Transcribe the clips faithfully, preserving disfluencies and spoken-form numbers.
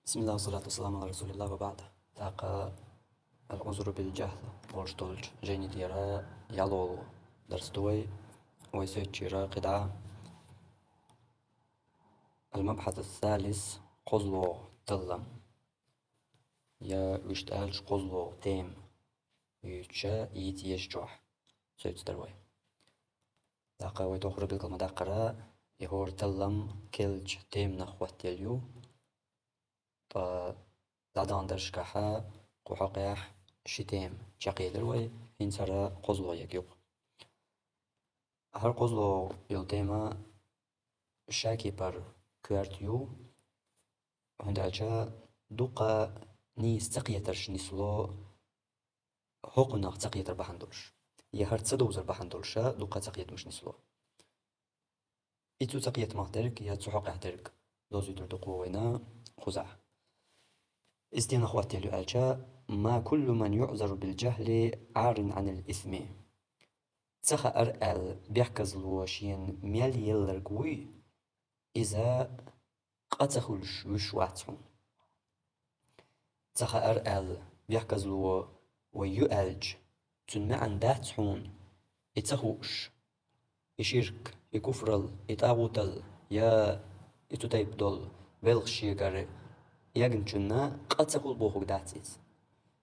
بسم الله والصلاة والسلام على رسول الله وبعد. ТӀаккха العذر بالجهل олуш долчу жайни тӀера ялхолгӀа дарс ду вай. Вай соьцучуьра кхидӀа المبحث الثالث, кхозлагӀа таллам, я вуьшта аьлча кхозлагӀа тема юьйцуш йийца езачохь соьца дара вай. ТӀаккха вай тохара билгал ма-даккхара, и хӀора таллам керлачу теманах хӀоттаелла ю. Ткъа дӀадаханчу дарсашкахь кху хьокъехь ши тема чекхйелира вай, хӀинца хӀара кхозлагӀа ерг ю-кх. ХӀара кхозлагӀа йолу тема шакепара коьрта ю, хӀунда аьлча дуккха нийса цакхетарш нисло, хӀокхунах цакхетар бахьана долуш, я хӀара ца довзар бахьана долуша дуккха цакхетамаш нисло. И цу цакхетамах дерг, я цу хьокъехь дерг довзуьйтур ду-кх вайна кхузахь. Иза стенах хӀоттаелла ю аьлча: ما كل من يعذر بالجهل عار عن الإثم. Ца хаар аьлла, бехказло шена мел елларг вуй, иза къа ца хуьлуш вуьш вац хьуна. Ца хаар аьлла, бехказло вай ю аьлча, цуьнан маьӀна дац хьуна и ца хууш, и ширк, и куфрал, и тӀагӀутал, я и цу тайпа долу белхаш шегара эгначунна къа ца хуьлу бохург дац иза.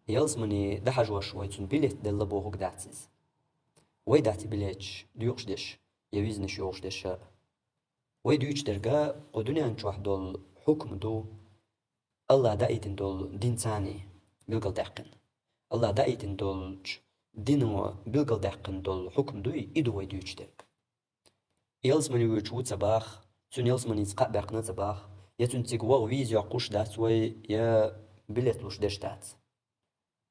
Ялсамане дӀахьажош вай цунна билет делла бохург дац иза. Вай дац и билеташ доькъуш дерш, я визанаш йохуш дерш а. Вай дуьйцуш дерг кху дуьнен чохь долу хьукма ду, АллахӀа даийтина долу динца билгалдаьккхина. АллахӀа даийтина долчу дино билгалдаьккхина долу хьукма дуй, и ду вай дуьйцуш дерг. Ялсамане воьдуш ву ца боху, цуьнан ялсаманица кхаъ баьккхина ца боху, я цуьнан цига ваха виза йоккхуш дац вай, я билет луш дерш дац.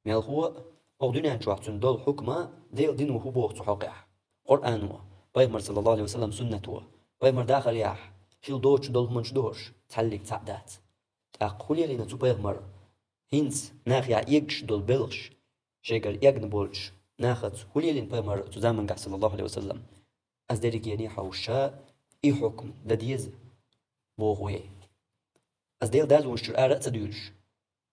Мелхо а, хӀокху дуьнен чохь цуьнан долу хьукма Делан дино хӀун боху цу хьокъехь? Къуръано, Пайхамар, саллаллаху Ӏалайхи ва саллам, суннато, Пайхамар дахарехь хила доцуш долу хӀуманаш ду хӀорш, цхьаьллиг цхьаъ дац. ТӀаккха хӀун лелийна цу Пайхамара? ХӀинца нахехь эгаш долу белхаш шайгара эгна болчу нахаца хӀун лелийна Пайхамара цу замангахь, саллаллаху Ӏалайхи ва саллам? Ас дерриге а хьовша, и хьукм дан деза, боху вай. Ас Делан дозанаш чуьра ара а ца дуьйлуш,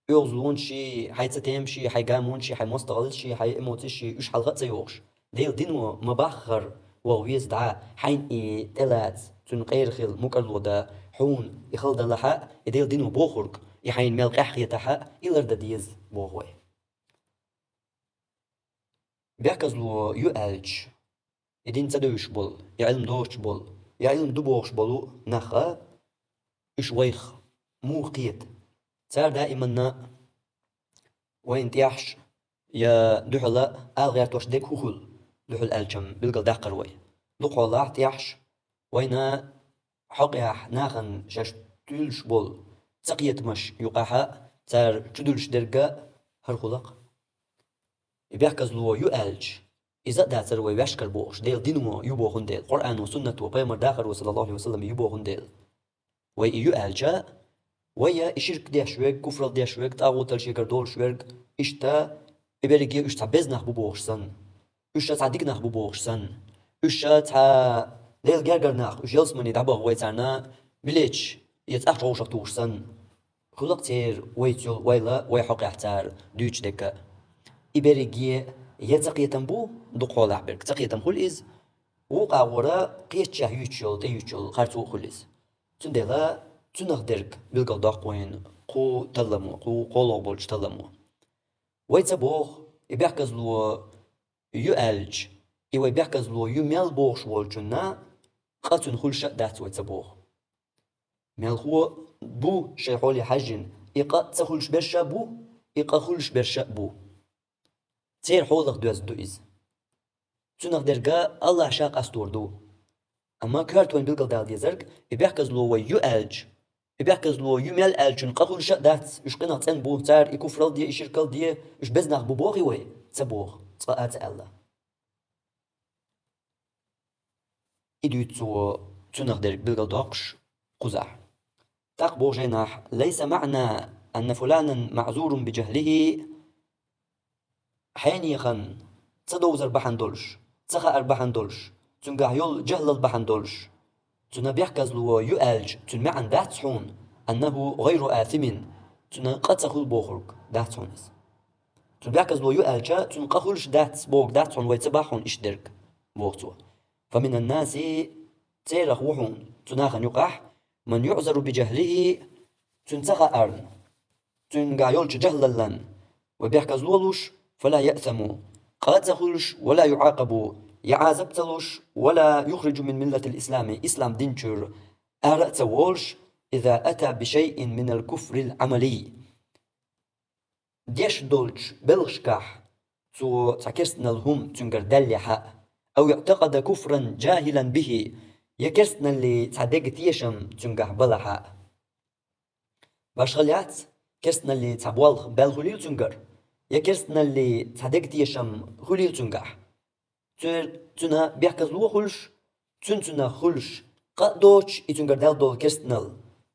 оьгӀазлонаш ши, хьайн цатемаш ши, хьайн гамонаш ши, хьайн мостагӀаллаш ши, хьайн эмоцеш ши, уьш хьалха а ца йохуш, Делан дино ма-баххара ваха веза дӀа, хьайна и тӀелаца, цуьнан къера хила мукӀарло дан, хьуна и хала далахь а, и Делан дино бохург, и хьайна мел къаьхьа хетахь а, и лардан деза, боху вай. Бехказло ю аьлча, и дин ца девзаш болу, и Ӏилма доцуш болу, и Ӏилма ду бохуш болу нах а, уьш вайх муха кхета? Цара даиманна вайна тӀехьаш я дуьхьала ала гӀертош дерг хӀун хуьлу, дуьхьал аьлчам билгалдаккхар вай. Дукхахьолахь тӀехьаш вайна хьокъехь нахана шаьш туьллуш болу цакхетамаш юкъахь а, цара чудуьллуш дерг а хӀара хуьлу-кх. И бехказло ю аьлча, иза а дацара вай ваьшкара бохуш, Делан дино ю бохун дела, Къуръано, суннато, Пайхамар дахаро, саллаллаху Ӏалайхи ва саллам, ю бохун дела. Вай и ю аьлча, вай я и ширк деш верг, куфрал деш верг, тӀагӀутал шегара долуш верг, иштта и берриге уьш цхьа беза нах бу бохуш санна, уьш ша цхьа дика нах бу бохуш санна, уьш ша цхьа Делан гергара нах, уьш ялсамане дӀабаха вай царна билеташ, я цӀахча вовшах тухуш санна. Хуьлу-кх церан вайца йолу ойла вай хьокъехь цара дуьйцуш дерг а. И берриге я цакхетам бу, дукхахьолахь берг цакхетам хуьлу иза, вукху агӀора кхеччехь юьйцуш йолу, тӀеюьйцуш йолу харцо а хуьлу иза. Цундела цунах дерг билгалдоккху вайна кху талламо, кху кхоалгӀа болчу талламо. Вай ца боху, и бехказло ю аьлча, и вай бехказло ю мел бохуш волчунна къа цуьнан хуьлуш а дац, вай ца боху. Мелхо а бу шайн хьоле хьаьжжина, и къа ца хуьлуш берш а бу, и къа хуьлуш берш а бу. Церан хьолах доьзна ду иза. Цунах дерг а АллахӀа Ша къастор ду. Амма коьрта вайна билгалдала дезарг, и бехказло вай ю аьлча, и бехказло ю мел аьллачун къа хуьлуш а дац, уьш къинах цӀена бу, цара и куфрал де, и ширкал де, уьш беза нах бу бохий вай? Ца боху, цкъа а ца аьлла. И дуьйцу цо, цунах дерг билгалдоккхуш кхузахь. ТӀаккха боху жайнахь: ليس معنى أن فلانا معذور بجهله. Хьенехан ца довзар бахьана долуш, ца хаар бахьана долуш, цуьнгахь йолу жахӀлал бахьана долуш, цуьнан бехказло ю аьлча, цуьнан маьӀна дац хьуна, أنه غير آثم, цунна къа ца хуьлу бохург дац хьуна иза. Цуьнан бехказло ю аьлча, цунна къа хуьлуш дац бохург дац хьуна, вай ца боху хьуна иштта дерг, боху цо. Фа минан наси, церах ву хьуна цу нахана юкъахь, ман юъзару би жахлихи, цуьнан ца хаарна, цуьнгахь йолчу жахлаллан, вай бехказло луш, фала яъсаму, къа а ца хуьлуш, вала юъакъабу, я Ӏазап а ца луш, вала юхриджу мин миллатил ислами, ислам дин чуьра ара а ца волуш, иза ата би шайъин минал куфрил Ӏамалий. Деш долчу белхашкахь цо цхьа керстанал хӀума цуьнгара даьллехь а, ав иътакъада куфран жахилан бихи, я керстаналлин цхьа дега тешам цуьнгахь балахь а. Башхалла яц, керстаналлин цхьа болх баьлла хуьлийла цуьнгара, я керстаналлин цхьа дега тешам хуьлийла цуьнгахь. Цуьнан, цуьнан бехказло хуьлуш, цуьнан цуьнах хуьлуш къа а доцуш, и цуьнгара даьлла долу керстанал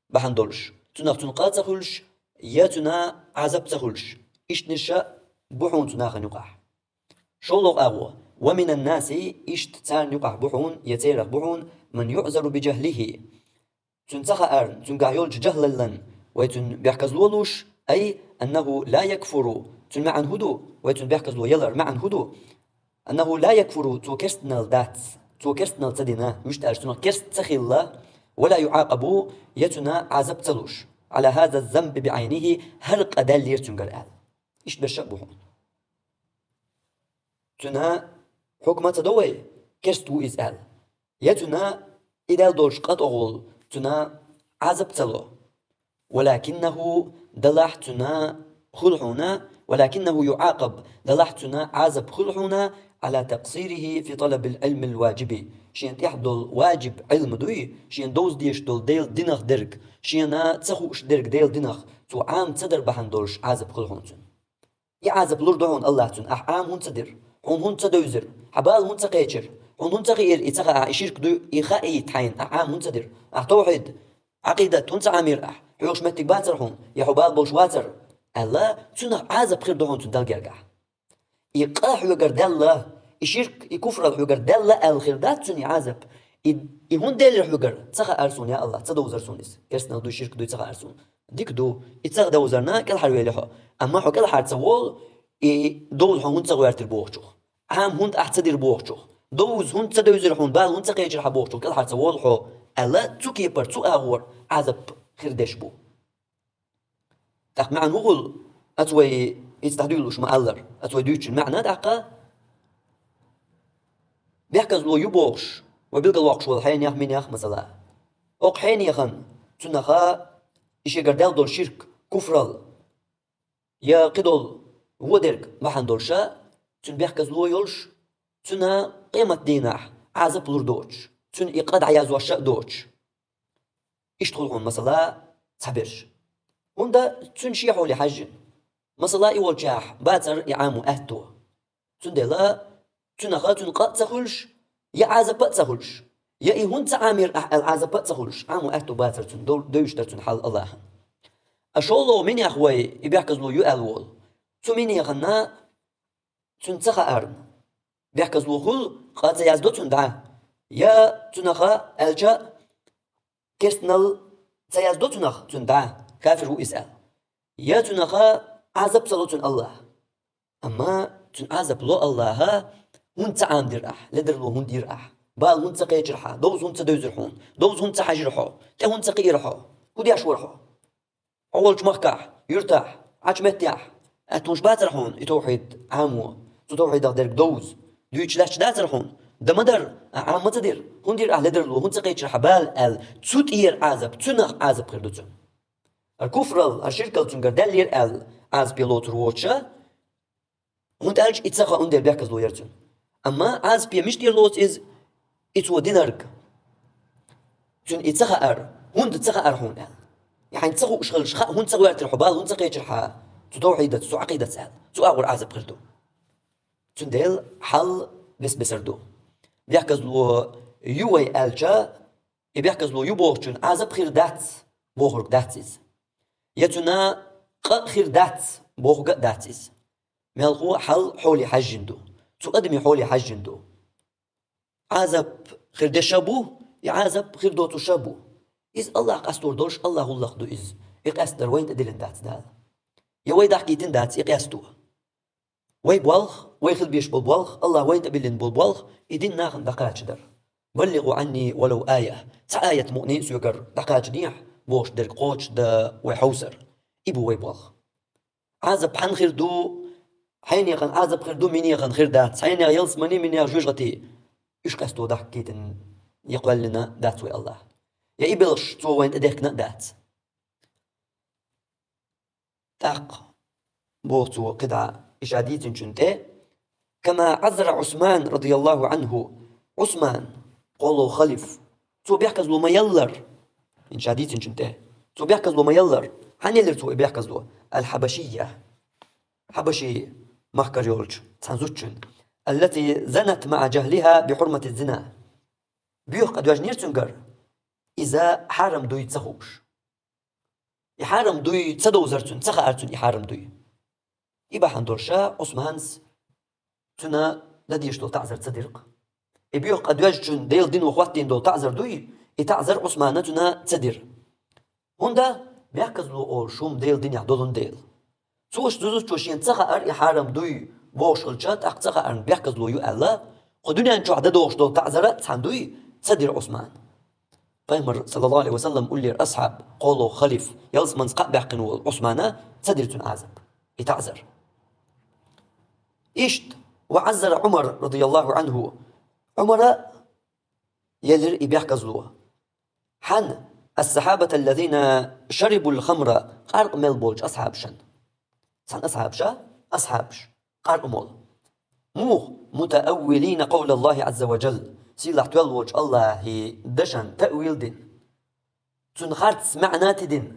бахьана долуш, цуьнах цунна къа а ца хуьлуш, я цуьнан Ӏазап а ца хуьлуш. Иштта нерша бу хьуна цу нахана юкъахь. ШолгӀа агӀо: ва минан наси, иштта царна юкъахь бу хьуна, я церах бу хьуна, ман юъзару би жахлихи, цуьнан ца хаарна, цуьнгахь йолчу жахлаллан, вай цуьнан бехказло луш, ай, аннаху ла якфуру, цуьнан маьӀна хӀун ду, вай цуьнан бехказло ялар маьӀна хӀун ду? Аннаху ла якфуру, цо керстанал дац, цо керстанал ца дина, вуьшта аьлча, цунах керст ца хилла, вала юъакъабу, я цуьнан Ӏазап ца луш, Ӏала хаза занби биӀайнихи, хӀара къа даьллера цуьнгара аьлла. Иштта берш а бу хьуна. Цуьнан хьукма ца до вай, керст ву иза аьлла. Я цуьнан и даьлла долуш къа тӀехула цуьнан Ӏазап ца ло. Валакиннаху, далахь цуьнан хуьлу хьуна, валакиннаху юъакъаб, далахь цуьнан Ӏазап хуьлу хьуна, Ӏала такъсирихи фи талабил Ӏилмил ваджиби, шена тӀехь долу ваджиб Ӏилма дуй, шена довза дезаш долу Делан динах дерг, шена ца хууш дерг Делан динах, цо Ӏама ца дар бахьана долуш Ӏазап хуьлу хьуна цуьнан. И Ӏазап лур ду хьуна АллахӀа цуьнан, ахь Ӏама хӀунда ца дира? Хьуна хӀунда ца девзира? Хьан бала хӀунда ца кхечира? Хьуна хӀунда ца хиира и ца хаа, и ширк ду, и хаийта хьайна, ахь Ӏама хӀунда ца дира? Ахь тавхьид, Ӏакъидат хӀунда ца Ӏамийра ахь? Хьоьгуш меттиг бацара хьуна, я хьо бала болуш вацара? Аьлла, цуьнах Ӏазап хир ду хьуна цуьнан Далла гергахь. И къа хьоьгара даьлла, и ширк, и куфрал хьоьгара даьлла аьлла хир дац цуьнан и Ӏазап. И, и хӀунда делира хьоьгара? Ца хаьара суна, я АллахӀ, ца довзара суна иза. Керстанал дуй, ширк дуй ца хаьара суна. Дика ду, и ца довзарна кӀелхьарвели хьо. Амма хьо кӀелхьара ца волу, и довза хьо хӀунда ца гӀоьртира бохучух, Ӏама хӀунда ахь ца дира бохучух, довза хӀунда ца девзира хьуна, бала хӀунда ца кхечира хьан бохучух кӀелхьара ца волу хьо, аьлла, цу кепара, цу агӀор Ӏазап хир деш бу. ТӀаккха маьӀна хӀун хуьлу, аца вай иза дӀадуьйлуш ма-аллара, аца вай дуьйцучун маьӀна тӀаккха? Бехказло ю бохуш, вай билгалвоккхуш волу хьенех, минех, масала. Окху хьенехан цуьнаха и шегара даьлла долу ширк, куфрал, я кхидолу вон дерг бахьана долуша, цуьнан бехказло йолуш, цуьнан къематдийнахь Ӏазап лур доцуш, цуьнан и къа дӀаязъеш а доцуш. Иштта хуьлу хьуна, масала, цхьаберш. ХӀунда цуьнан шен хьоле хьаьжжина. Масала, и волчехь бацара и Ӏамо аьтто. Цундела цуьнаха цуьнан къа а ца хуьлуш, я Ӏазап а ца хуьлуш, я и хӀунда ца Ӏамийра ахь аьлла Ӏазап а ца хуьлуш, Ӏамо аьтто бацара цуьнан, дов-, девзаш дара цуьнан хьал АллахӀа. А шолгӀа минех вай и бехказло ю аьлла волу, цу минеханна цуьнан ца хаарна, бехказло хуьлу, къа ца яздо цуьнан дӀа, я цуьнаха аьлча, керстанал ца яздо цунах, цуьнан дӀа, кафир ву иза аьлла. Я цуьнаха Ӏазап ца ло цуьнан АллахӀа. Амма цуьнан Ӏазап ло АллахӀа, хӀунда ца Ӏамдира ахь, ледарло хӀунда йира ахь, бала хӀунда ца кхечира хьан, довза хӀунда ца девзира хьуна, довза хӀунда ца хьаьжира хьо, тӀе хӀунда ца кхиира хьо, хӀун деш вара хьо? Хьо волчу махкахь, юьртахь, Ӏачу меттехь, аьттонаш бацара хьуна и тавхьид Ӏамо, цу тавхьидах дерг довза, дуьйцуш лаьтташ дацара хьуна, дан ма дара, ахь Ӏама ма ца дира, хӀунда йира ахь ледарло, хӀунда ца кхечира хьан бала аьлла, цу тӀера Ӏазап, цуьнах Ӏазап хир ду цуьнан. ХӀара куфрал, хӀара ширкал цуьнгара даьллера аьлла, Ӏазапе лоцур воцуша, хӀунда аьлча и ца хаун дела бехказло яра цуьнан. Амма Ӏазапе мича тӀера лоцу иза, и цо динарг? Цуьнан и ца хаар, хӀунда ца хаар хьуна аьлла. И хьайна ца хууш хилча, хаа хӀунда ца гӀоьртира хьо, бала хӀунда ца кхечира хьан, цу тавхьидаца, цу Ӏакъидатца аьлла, цу агӀор Ӏазап хир ду. Цундела хьал бес-бесара ду. Бехказло ю вай аьлча, и бехказло ю бохучун Ӏазап хир дац бохург дац иза. Я цуьнан къа хир дац бохург а дац иза. Мелхо хьал хьоле хьаьжжина ду. Цу адамийн хьоле хьаьжжина ду. Ӏазап хир деша бу, и Ӏазап хир доцуша бу. Иза АллахӀ къастор долуш, АллахӀ гӀуллакх ду иза. И къаьстадар вайна тӀедиллина дац Дала. Я вай дахкийтина дац и къаьсто. Вай болх, вай хила безаш бола болх, АллахӀа вайна тӀебиллина бола болх, и дин нахана дӀакхачадар. «بلغوا عني ولو آية». Цхьа аят мукъане а соьгара дӀакхачадехьа, бохуш дерг кхочушдан вай хьовсар. И бу вай болх. Ӏазап хьанна хир ду, хьенехан Ӏазап хир ду, минехан хир дац, хьенех ялсамани, минех жоьжахати. Уьш къаьсто дахкийтина я кхоьллина дац вай АллахӀа. Я и белхаш Цо вайна тӀедехкина а дац. ТӀаккха боху Цо кхидӀа и Ша дийцинчун тӀе: «كما عزر عثمان رضي الله عنه». Ӏусман, кхоалгӀа халиф, цо бехказло ма-яллара, хӀинца Ша дийцинчун тӀе, цо бехказло ма-яллара. Хьанна елира цо и бехказло? «الحبشية». Хьабаши махкара йолчу цхьана зудчун. «التي زنت مع جهلها بحرمة الزنا». Боьха къа доьжнера цуьнгара, иза хьарам дуй ца хууш. И хьарам дуй ца довзара цунна, ца хаьара цунна и хьарам дуй. И бахьана долуш Ӏусманас цунна дан дезаш долу таӀзар ца дира-кх. И боьха къа доьжначун Делан дино хӀоттийна долу таӀзар дуй, и таӀзар Ӏусмана цунна ца дира. ХӀунда? Бехказло олуш хӀума Делан динехь долун дела. Цо, зудчо шена ца хаьара и хьарам дуй бохуш хилча, тӀаккха ца хаарна бехказло ю аьлла, кху дуьнен чохь дан догӀуш долу таӀзар а цхьаьна дуй ца дира Ӏусмана. Пайхамар, саллаллаху Ӏалайхи ва саллам, уллера асхьаб, кхоалгӀа халиф, ялсаманца кхаъ баьккхина волу Ӏусмана ца дира цунна Ӏазап, и таӀзар. Иштта, «وعزر عمر رضي الله عنه», Ӏумара елира и бехказло. Хьан? «الصحابة الذين شربوا الخمر», къаркъа мел болчу асхьабашан. Цхьана асхьабаша, асхьабаш, къаркъа молу. Муха? «متأولين قول الله عز وجل», сийлахь тоьлла волчу АллахӀан дашан таъвил дина. Цуьнан харц маьӀна тидина.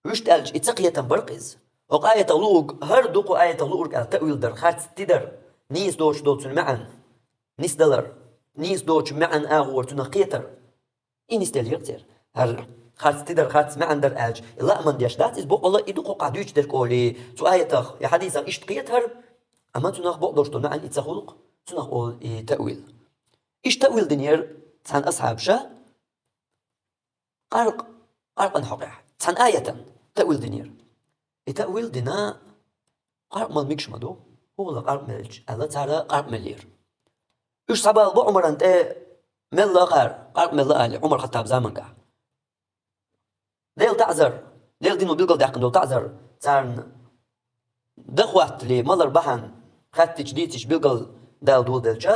Вуьшта аьлча, и ца кхетам бара-кх иза. ХӀокху аятах луург хӀара ду, кху аятах луург аьлла таъвил дар, харц тидар, нийса доцуш долу цуьнан маьӀна нисдалар, нийса доцучу маьӀна агӀор цунах кхетар. И нисделира церан. ХӀара харц тидар, харц маьӀна дар аьлча, и лааман деш дац иза, бакъалла и ду кху къа дуьйцу дерг олий, цу аятах я хьадисах иштта кхета хӀара, амма цунах бакъдолуш долу маьӀна и ца хуьлу-кх, цунах олу и таъвил. Иштта таъвил динера цхьана асхьабаша, къаркъ-, къаркъана хьокъехь, цхьана аятан таъвил динера. И таъвил дина, къаркъа мала мегаш ма ду, хӀула къаркъа мелча аьлла, цара къаркъа меллера. Уьш схьабалабо Ӏумаран тӀе, мелла а къар-, къаркъа мелла али, Ӏумар Хаттаб замангахь. Делан таӀзар, Делан дино билгалдаьккхина долу таӀзар царна дан хӀоттале, малар бахьана хаьттича, дийцича билгалдала доладелча,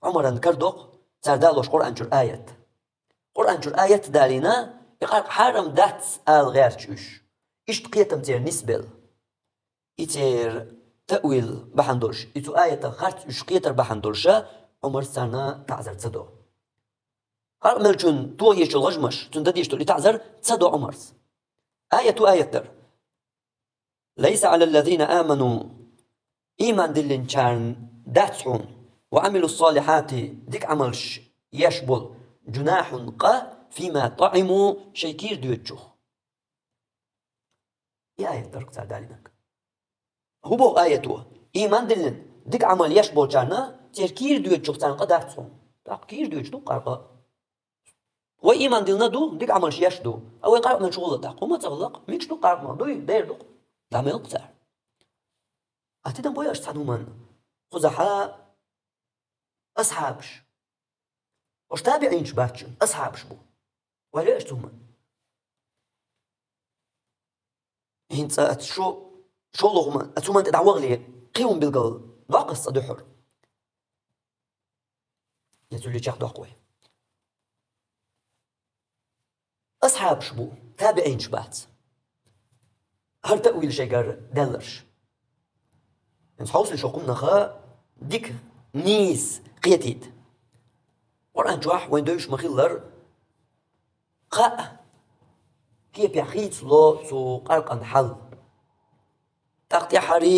Ӏумаран карадоккху цара далош Къуръан чуьра аят. Къуръан чуьра аят далийна, и къаркъа хьарам дац ала гӀерташ уьш. Иштта кхетам церан нисбелла. И церан таъвил бахьана долуш, и цу аятах харц уьш кхетар бахьана долуша, Ӏумарс царна таӀзар ца до. Къаркъа меллачун тоха езачу гӀажмаш, цунна дан дезаш долу и таӀзар ца до Ӏумарс. Аят ву аят дара. «ليس على الذين آمنوا», ийман диллинчарна дац хьуна, «وعملوا الصالحات», дика Ӏамалш еш болу, «جناح», къа, «فيما طعموا», шайн кийра доьдучух. И аят дара-кх цара далийнарг. ХӀун боху аят ву? Ийман диллина, дика Ӏамал еш болчарна, церан кийра доьдучух царна къа дац хьуна. ТӀаккха кийра доьдуш ду къаркъа. Вай ийман диллина ду, дика Ӏамалш еш ду. А вай къаркъа мелча хӀун хилла тӀаккха? ХӀума ца хилла-кх. Мегаш ду къаркъа мала? Дуй, дер ду-кх. ДӀа мел-кх цара. А тидам бой аша цхьана хӀуманна? Кхузахьа асхьабаш. Ош табиӀинаш бац, асхьабаш бу. Вай ле аша цу хӀуманна? ХӀинца аца шо, шолгӀа хӀума, аца хӀуманна тӀе дӀавахале, кхин хӀума билгал доккху аса цкъа дуьххьара. Я цул чекх доккху вай. Асхьабаш бу, табиӀинаш бац. ХӀара таъвил шайгара даьлларш. ХӀинца хьовсийша хӀокхуннаха дика, нийса кхетийта. Къуръан чохь вайн девзаш ма-хиллара, кхаа кепехь хийцало цу къаркъан хьал. ТӀаккха тӀаьххьара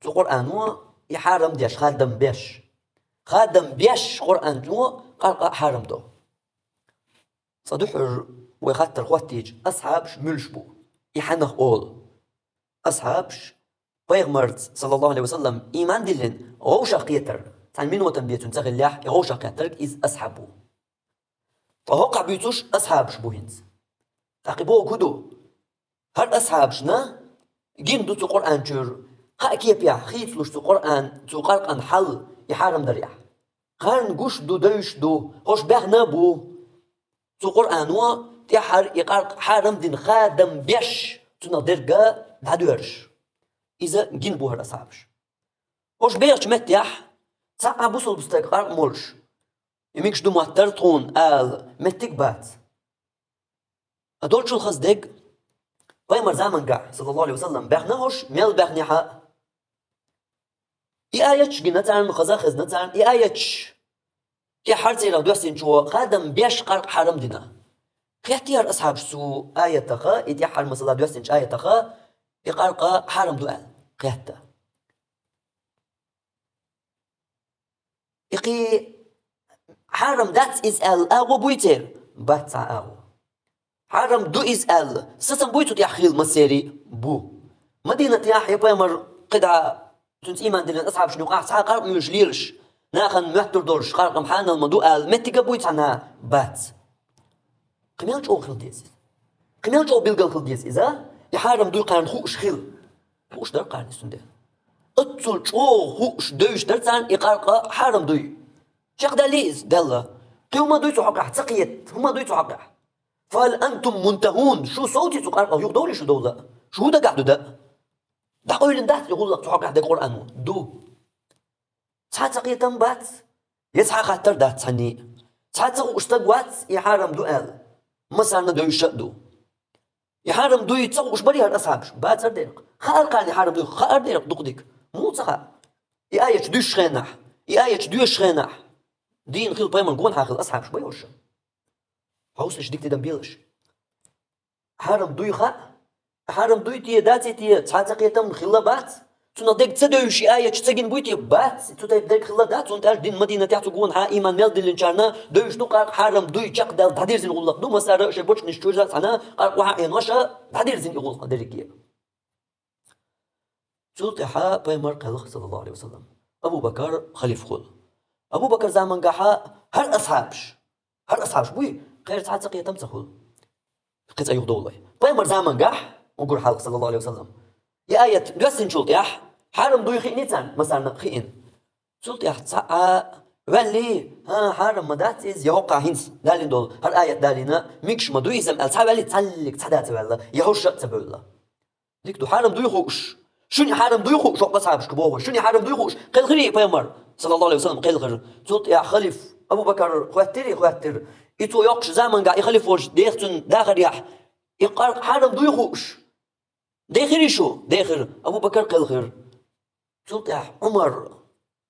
цу Къуръано и хьарам деш, хадам беш. Хадам беш Къуръано къаркъа а хьарам до. Цкъа дуьххьара вай хаттар хӀоттийча, асхьабаш муьлш бу? И хьанах олу? Асхьабаш, пайхамарца, саллаллаху Ӏалайхи ва саллам, ийман диллина, вовшах кхетар, цхьана минотан бен цуьнан ца хиллехь, и вовшах кхеттарг иза асхьаб ву. Ткъа хӀокхахь буьйцуш асхьабаш бу хӀинца. ТӀаккха и бохург хӀун ду? ХӀара асхьабашна гина ду цу Къуръан чуьра, кхаа кепехь хийцалуш цу Къуръан, цу къаркъан хьал, и хьарам дарехь. Кхарна гуш ду, девзаш ду, хӀорш баьхна а бу. Цу Къуръано тӀаьххьара и къаркъа хьарам дина хадам беш, цунах дерг дӀадоьрзуш. Иза гина бу хӀара асхьабаш. ХӀорш бехачу меттехь, цхьа а бусалба стаг къаркъа молуш, и мегаш ду моттара тхуна ала меттиг бац. Ткъа долчул хаза дерг, пайхамар замангахь, саллаллаху алейхи ва саллям, баьхна хӀорш, мел баьхнехьа, и аяташ гина царна, хаза а хезна царна, и аяташ тӀаьххьара церан доьссинчо хадам беш къаркъа хьарам дина. Хеттера асхьабаш цу аятаха, и тӀаьххьара масала доьссинчу аятаха, и къаркъа хьарам ду аьлла, хетта. И кхин хьарам дац иза аьлла агӀо буй церан? Бац цхьа агӀо. Хьарам ду иза аьлла, сацам буй цу тӀехь хилла массерий? Бу. Мадинатехь я пайхамар кхидӀа цуьнца ийман диллина асхьабашна юкъахь цхьа а къаркъа муьйлуш лелаш, нахана моьттур долуш, къаркъа-м хьанал ма ду аьлла, меттиг а буй цхьанна? Бац. Кхин мел чӀогӀа хила деза иза? Кхин мел чӀогӀа билгал хила деза иза? И хьарам дуй кхарна хууш хила. Хууш дара кхарна иза цундела. Оццул чӀогӀа хууш, девзаш дара царна и къаркъа хьарам дуй. Чекхдаьллий иза, даьлла? Кхин хӀума дуй цу хьокъехь, ца кхета, хӀума дуй цу хьокъехь? Фал антум мунтахун, шу совций цу къаркъах, юхадовлий шу довла? Шу хӀун дагахь ду дан? ДӀакъевлина дац и гӀуллакх цу хьокъехь дерг Къуръано? Ду. Цхьа а ца кхетам бац, я цхьа а хаттар дац цхьанний. Цхьа а ца хууш стаг вац, и хьарам ду аьлла. Массарна девзаш а ду. И хьарам дуй ца хууш барий хӀара асхьабаш? Бацара дерг. Хаьара кхарна и хьарам дуй, хаьара дерг дукха дика. Муха ца хаьа? И аяташ дуьсучу хенахь, и аяташ доьшучу хенахь, дийна хилла пайхамарна гонахьа хилла асхьабаш бай хӀорш. Хьовсалаш, дика тидам белаш. Хьарам дуй хаьа? Хьарам дуй те, даций те, цхьа а ца кхетам хилла бац? Цунах дерг ца девзаш и аяташ ца гина буй те? Бац, цу тайпа дерг хилла дац, хӀунда аьлча дина Мадинатехь цу гонахьа ийман мел диллинчарна девзаш ду къаркъа хьарам дуй чекхдаьлла дӀадирзина гӀуллакх ду, массара а шайн бочканаш чуьра а цхьана къаркъа охьа а Ӏенош а дӀадирзина и гӀуллакх дерриге. Цул тӀаьхьа пайхамар кхелхира, саллаллаху алейхи ва саллям, Абу Бакар халифа хуьлу. Абу Бакар замангахьа хӀара асхьабаш, хӀара асхьабаш буй, кхера цхьа а ца кхетам ца хуьлу. Кхин цӀа юхадовлой. Пайхамар замангахь, угур хьалха, саллаллаху алейхи ва саллям, и аят доьссинчул тӀаьхьа, хьарам дуй хиъний царна, массарна а хиъна. Цул тӀаьхьа цхьа а ваьллий, хӀан, хьарам ма дац иза, я хӀокхахь хӀинца далийна долу хӀара аят далийна, мегаш ма дуй иза-м аьлла, цхьа а ваьллий, цхьаллиг цхьа а дац ваьлла, я хӀорш а ца бевлла. Дика ду, хьарам дуй хууш. Шуна и хьарам дуй хууш, хӀокху асхьабашка боху, шуна и хьарам дуй хууш, кхелхирий и пайхамар, саллаллаху алейхи ва саллям, кхелхира. Цул тӀаьхьа халиф Абу Бакар хоьттирий, хоьттира. И цо йоккхуш замангахь и халиф волчу деха цуьнан дахарехь, и къаркъа хьарам дуй хууш? Дехирий шу? Дехира. Абу Бакар кхелхира. Цул тӀаьхьа Ӏумар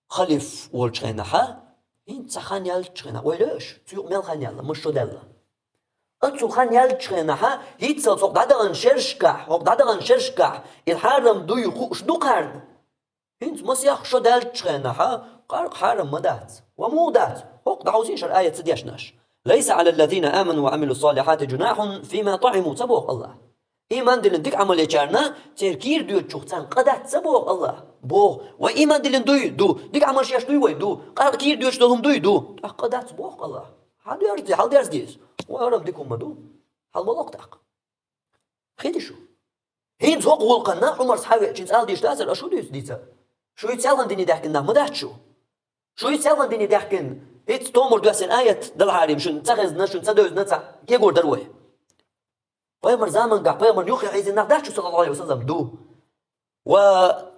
халиф волчу хенахьа, хӀинца цхьа хан яьллачу хенахь, вай лоьуш, цу юкъа мел хан яьлла, ма шо даьлла. Оцу хан яьллачу хенахьа, хӀинццалц хӀокху дӀадаханчу шерашкахь, хӀокху дӀадаханчу шерашкахь, и хьарам дуй хууш ду кхарна? ХӀинца масех шо даьллачу хенахьа, къаркъа хьарам ма дац. Ва муха дац? ХӀокху дӀахьовсийша хӀара аят ца дешнаш. «Лайса Ӏалал лазина аману ва Ӏамилу ссалихьати жунахьун фима тӀаӀиму», ца боху Аллах. Ийман диллина дика Ӏамал ечарна, церан кийра доьдучух царна къа дац ца боху Аллах? Боху. Вай ийман диллина дуй? Ду. Дика Ӏамалш еш дуй вай? Ду. Къаркъа кийра доьдуш долу хӀума дуй? Ду. ТӀаккха къа дац боху Аллах. Хьан доьрзу, хьал дерза деза? Вай хӀара-м дика хӀума ду. Хьал ма локху тӀаккха. Хи ди шу? ХӀинца хӀокху гӀуллакхана Ӏумарс хьан веача, цӀала дийш дацара, аша хӀун дуьйцу дийца? Шу и цӀелхана дине даьхкина нах ма дац шу? Шу и цӀелхана дине даьхкина, хӀинца томар доьссина аят далахьарий шуна ца хезна, шуна ца девзна, ца кегор дара вай. Пайхамар замангахь, пайхамар юххе хьийзина нах дац шу, саллаллаху алейхи ва саллям, ду. Ва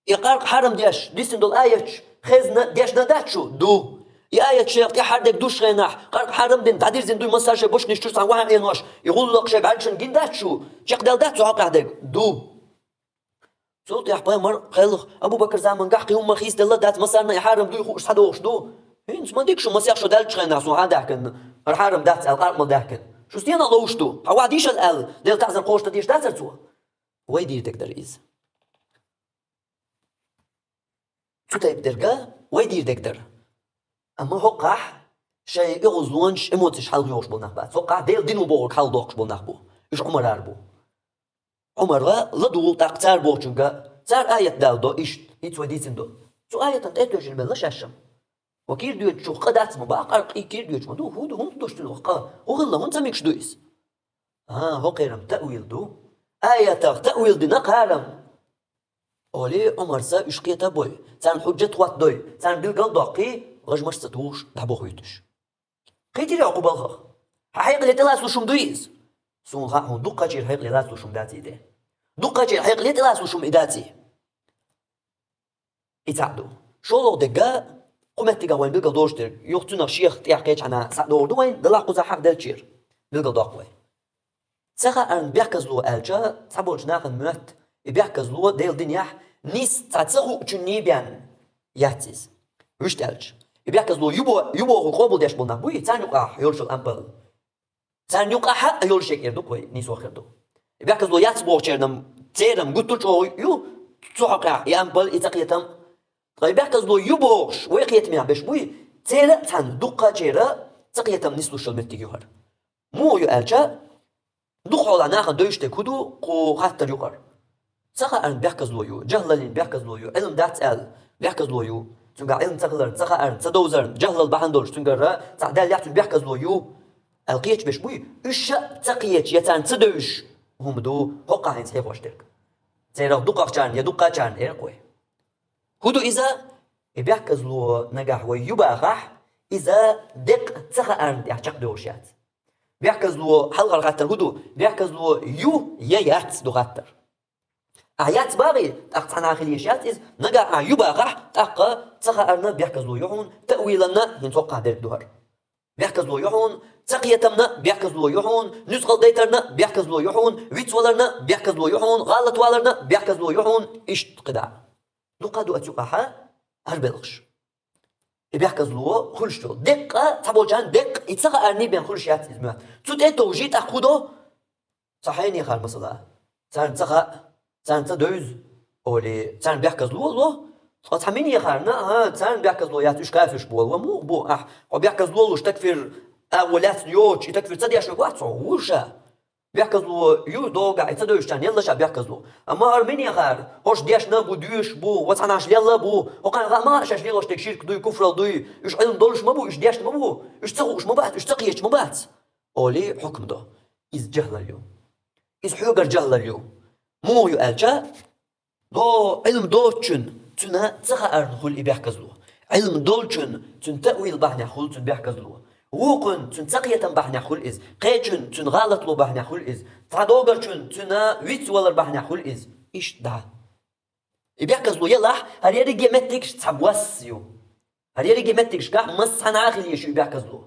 и къаркъа хьарам деш, дисина долу аяташ хезна, дешна дац шу? Ду. И аят шех тӀаьххьара дерг душхенахь, къаркъа хьарам дина, дӀадирзина дуй массара шайн бочканаш чуьра цхьана вахьа Ӏенош, и гӀуллакх шайга бӀаьргашна гина дац шу? Чекхдаьлла дац цу хьокъехь дерг? Ду. Цул тӀаьхьа пайхамар кхелха, Абу Бакр замангахь кхин хӀумма хийцаделла дац, массарна и хьарам дуй хууш схьадохуш ду. ХӀинца ма дика шу, масех шо даьллачу хенахь суна хьан даьхкина, хӀара хьарам дац аьлла, къаркъа мала даьхкина. Шу стенах ловш ду? Хьан вахь дийшал аьлла, Делан таӀзар кхочуш дан дийш дацара цо? Вай дийр дерг дара иза. Цу тайпа дерга вай дийр дерг дара. Амма хӀокхахь шайн оьгӀазлонаш, эмоциш хьалха йохуш болу нах бац. ХӀокхахь Делан дино бохург хьалха дохкуш болу нах бу. Уьш Ӏумарара бу. Ӏумара ладугӀу тӀаккха цара бохучуьнга, цара аят дала до иштта, хӀинца вай дийцина до. Цу аятан тӀе а тоьжина мелла шаьшшам. Ва кийра доьдучух къа дац ма бакъ, къаркъа кийра доьдуш ма ду. ХӀун ду, хӀунда ду шу цунах къа? ХӀун хилла, хӀунда ца мегаш ду иза? А, хӀокхерам таъвил ду. аятах таъвил дина кхарам, олий, Ӏумарца уьш кхета бой, царна хьуджат хӀоттадой, царна билгал доккхий, гӀажмаш ца тухуш дӀабохуьйтуш. Кхийтира хьо кху балхах? Хьан хьекъале тӀелацлуш хӀума дуй иза? Суна хаьа хьуна, дуккхачера хьекъале лацлуш хӀума дац и де. Дуккхачера хьекъале тӀелацлуш хӀума и дац и. И цхьаъ ду. ШоллагӀа дерг, кху меттигах вайн билгал долуш дерг, юха цунах шех тӀехь кхечхьана схьа догӀур ду вайн, делахь кхузахь хьахдерчера билгал доккху вай. Ца хаарна бехказло аьлча, цхьаболчу нахана моьтту, и бехказло Делан динехь нийса цхьа ца хуучунний бен яц иза. Вуьшта аьлча, и бехказло ю бо-, ю бохург къобалдеш болу нах буй, царна юкъахь йолуш йолу ампал. Царна юкъахь а йолуш ерг эр ду-кх вай, нийсо хир ду. И бехказло яц бохучеран, церан гуттар а чӀогӀа ю цу хьокъехь и ампал, и цакхетам. Ткъа и бехказло ю бохуш, вай кхетамехь берш буй, церан а цхьаьна дуккхачеран цакхетам нислуш йолу меттиг ю хӀара. Муха ю аьлча, дукха хьолахь нахана девзаш дерг хӀун ду кху хаттар юкъара? Ца хаарна бехказло ю, жахӀлаллин бехказло ю, Ӏилма дац аьлла бехказло ю. Цуьнгахь Ӏилма ца хиларна, ца хаарна, ца довзарна, жахӀлал бахьана долуш цуьнгара цхьаъ даьллехь цуьнан бехказло ю аьлла кхеташ берш буй, уьш а ца кхеташ я царна ца девзаш хӀума ду хӀокхахь хӀинца хьехош дерг. Церах дукхахчарна я дуккхачарна эр-кх вай. ХӀун ду иза? И бехказло нагахь вай ю бахахь, иза деккъа ца хаарна тӀехь чекхдевлуш яц. Бехказло, хьалхара хаттар хӀун ду? Бехказло ю я яц ду хаттар. Ахь яц бахахь, тӀаккха цхьанхьа хила йиш яц иза, нагахь ахь ю бахахь, тӀаккха ца хаарна бехказло ю хьуна, таъвиланна хӀинца хӀокхахь дерг ду хӀара. Бехказло ю хьуна, цакхетамна бехказло ю хьуна, нуьцкъала дайтарна бехказло ю хьуна, вицваларна бехказло ю хьуна, гӀалатваларна бехказло ю хьуна, иштта кхидӀа. Дукха ду оцу юкъахь хӀара белхаш. И бехказло хуьлуш йолу. Деккъа, цхьаболчарна деккъа, и ца хаарний бен хуьлуш яц иза моьтту. Цу тӀе а товжий, тӀаккха хӀун до? Цхьа хьенехара масала. Царна ца хаьа, царна ца девза, олий, царна бехказло ло. Ткъа цхьа минехарна, а, царна бехказло яц, уьш кафирш болу. Ва муха бу ахь, хьо бехказло луш, такфир агӀо лаьцна йоцуш, и такфир ца деш верг вац хьо, ву ша. Бехказло ю догахь, и ца девзачарна елла ша бехказло. Амма хӀара минехара, хӀорш дешна а бу, доьшуш а бу, ва цхьанхьаш лелла а бу, хӀокхарна хаьа ма хаьа шаьш лелош дерг ширк дуй, куфралла дуй, уьш Ӏилма долуш ма бу, уьш дешна ма бу, уьш ца хууш ма бац, уьш ца кхеташ ма бац, олий, хьукма до. Иза жахӀлал ю. Иза хьоьгара жахӀлал ю. Муха ю аьлча, до Ӏилма доцучун, цуьнан ца хаарна хуьлу и бехказло. Ӏилма долчун, цуьнан таъвил бахьанехь хуьлу цуьнан бехказло. Вукхун, цуьнан цакхетам бахьанехь хуьлу иза. Кхечун, цуьнан гӀалатло бахьанехь хуьлу иза. Цхьа догарчун, цуьнан вицвалар бахьанехь хуьлу иза. Иштта дӀа. И бехказло елахь, хӀара ерриге меттигаш цхьа бос ю. ХӀара ерриге меттигашкахь массанхьа а хила еза ю и бехказло.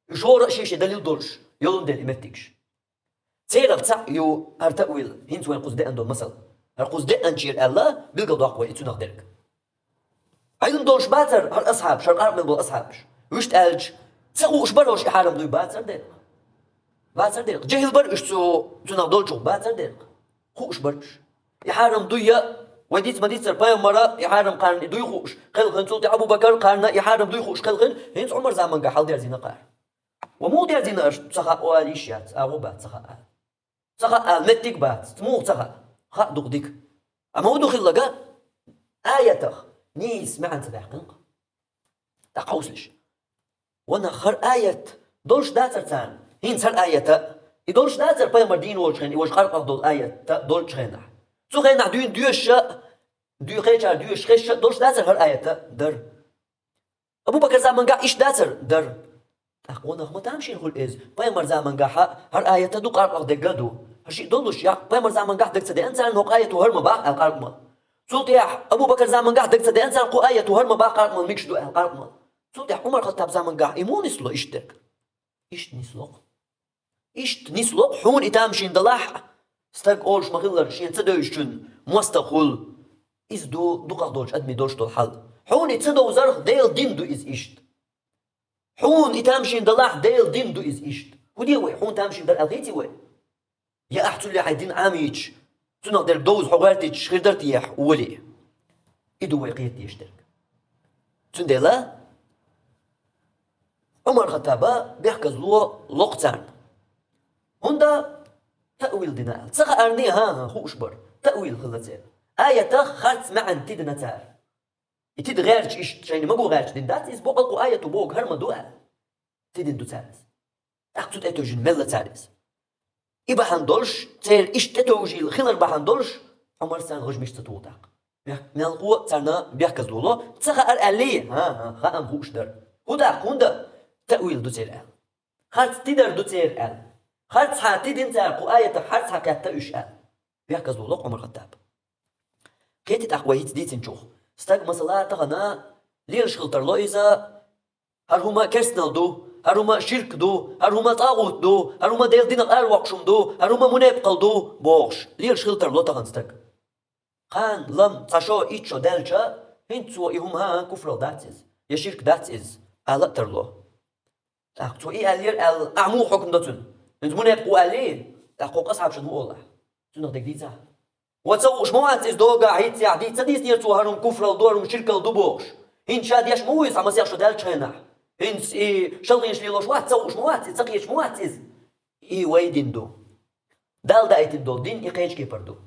Уьш хӀора а шен-шен далил долуш йолун дела и меттигаш. Церах цхьаъ ю хӀара таъвил, хӀинца вайн кхуза деана долу масал. ХӀара кхуза деанчера аьлла, билгал доккху вай и цунах дерг. Ӏилма долуш бацара хӀара асхьабаш, хӀара къаркъа мел болу асхьабаш. Вуьшта аьлча, ца хууш бара уьш и хьарам дуй бацара дерг. Бацара дерг. ЖехӀил бара уьш цу, цунах долчух бацара дерг. Хууш бара уьш. И хьарам дуй я, вай диц ма дицара пайхамара, и хьарам кхарна и дуй хууш кхелхина, цул тӀе Абу Бакар кхарна и хьарам дуй хууш кхелхина, хӀинца Ӏумар заманга хьал дерзийна кхара. Ва муха дерзийна аша, ца хаьа ала йиш яц, агӀо бац, ца хаьа ала. Ца хаьа ала меттиг бац, муха ца хаьа? Хаьа дукха дика. Амма хӀун ду хилларг? Аятах нийса маьӀна ца даьккхина-кх. ТӀаккха хьовсалаш. Ванах хӀара аят долуш дацара царна? ХӀинца хӀара аята, и долуш дацара пайхамар дийна волчу хенахь, и важа къаркъах долу аята долчу хенахь? Цу хенахь дуьйна доьшуш а, дуьйхечара доьшуш хезаш а долуш дацара хӀара аята? Дара. Абу Бакар замангахь иштта дацара? Дара. ТӀаккха ванах ма тамашийна хуьлу иза. Пайхамар замангахь а хӀара аята ду, къаркъах дерг а ду. ХӀара шиъ долуш, я пайхамар замангахь дага ца деана царна хӀокху аято хӀара ма баккха аьлла къаркъа мала. Цул тӀехьа Абу Бакар замангахь дага ца деана царна кху аято хӀара ма баккха къаркъа мала, мегаш ду аьлла къаркъа мала. Цул тӀехьа Ӏумар Хаттаб замангахь и муха нисло иштта дерг? Иштта нисло-кх. Иштта нисло-кх, хьуна и тамашийна далахь, стаг олуш ма-хиллара, шен ца девзачун мостагӀа хуьлу. Иза ду дукхах долчу адамийн долуш долу хьал. Хьуна и ца довзарх Делан дин ду иза иштта. Хьуна и тамашийна далахь, Делан дин ду иза иштта. ХӀун де вай, хьуна тамашийна дара аьлла хийций вай? Я ахь цул а хьайн дин Ӏамийча, цунах дерг довза хьо гӀертийча хир дара те, олий? И ду вай кхета дезаш дерг. Цундела Ӏумар Хаттаба бехказло ло-кх царна. ХӀунда? Таъвил дина аьлла. Ца хаарний, хӀан-хӀа, хууш бара. Таъвил хилла церан. Аятах харц маьӀна тидина цара. И тида гӀерташ иштта, шайна магу гӀерташ дина дац иза, боккъал кху аято бохург хӀара ма ду аьлла. Тидина ду цара иза. ТӀаккха цу тӀе тевжина мелла цара иза. И бахьана долуш, церан иштта тӀетовжийла хилар бахьана долуш, Ӏумар царна гӀажмиш ца туху тӀаккха. Мел-, мелхо царна бехказло ло, ца хаьара аьллий? ХӀан-хӀа, хаам хууш дара. ХӀун тӀаккха, хӀунда? Таъвил ду церан аьлла. Харц тидар ду церан аьлла. Харц хьан тидина цара кху аятах, харц хьан кхетта уьш аьлла. Бехказло ло Ӏумар Хаттаба. Кхетий тӀаккха вай хӀинца дийцинчух. Стаг, масала, тахана лелаш хила тарло иза, хӀара хӀума керстанал ду, хӀара хӀума ширк ду, хӀара хӀума тӀагӀут ду, хӀара хӀума Делан динах аравоккхуш хӀума ду, хӀара хӀума мунепакъал ду, бохуш, лелаш хила тарло тахана стаг. Кхана, лам, цхьа шо, итт шо даьлча, хӀинца цо и хӀума куфрал дац иза, я ширк дац иза, ала а тарло. ТӀаккха цо и аьллера аьлла, ахьа муха хьукм до цуьнан? ХӀинца мунепакъ ву аьллий? ТӀаккха кху асхьабашна хӀун олу ахьа? Цунах дерг дийца ахьа? Ва ца хууш ма вац иза догахь, хӀинца ахь дийца ца дийцинера цо, хӀара хӀума куфрал ду, хӀара хӀума ширкал ду бохуш? ХӀинца ша деш ма ву иза, цхьа масех шо даьллачу хенахь? ХӀинца и шалгӀенаш лелош вац, ца хууш ма вац иза, ца кхеташ ма вац иза? И вай дин ду. Дала даийтина долу дин и кхечу кепара ду.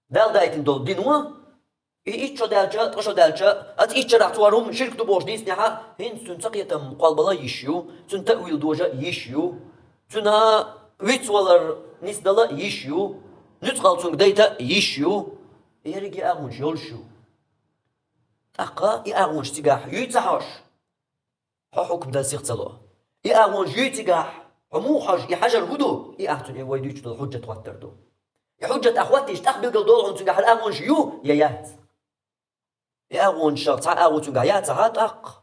Дала даийтина долу дино, и итт шо даьлча, ткъа шо даьлча, аса итт шарахь цо хӀара хӀума ширк ду бохуш дийцинехь, хӀинца цуьнан ца кхетам кхолбала йиш ю, цуьнан таъвил дожа йиш ю, цуьнан вицвалар нисдала йиш ю, нуьцкъала цуьнга дайта йиш ю. Ерриге агӀонаш йолуш ю. ТӀаккха и агӀонаш цигахь юй ца хьожуш, хьо хьукм дан сиха ца ло. И агӀонаш юй цигахь, хьо муха хьожу, и хьажар хӀун ду, и ахь цуьнан и вай дуьйцуш долу хьуджат хӀоттар ду. И хьуджат ахь хӀоттийча, тӀаккха билггал долу хьуна цуьнгахь хӀара агӀонаш ю я яц. И агӀонашах цхьа агӀо цуьнгахь яцахь, тӀаккха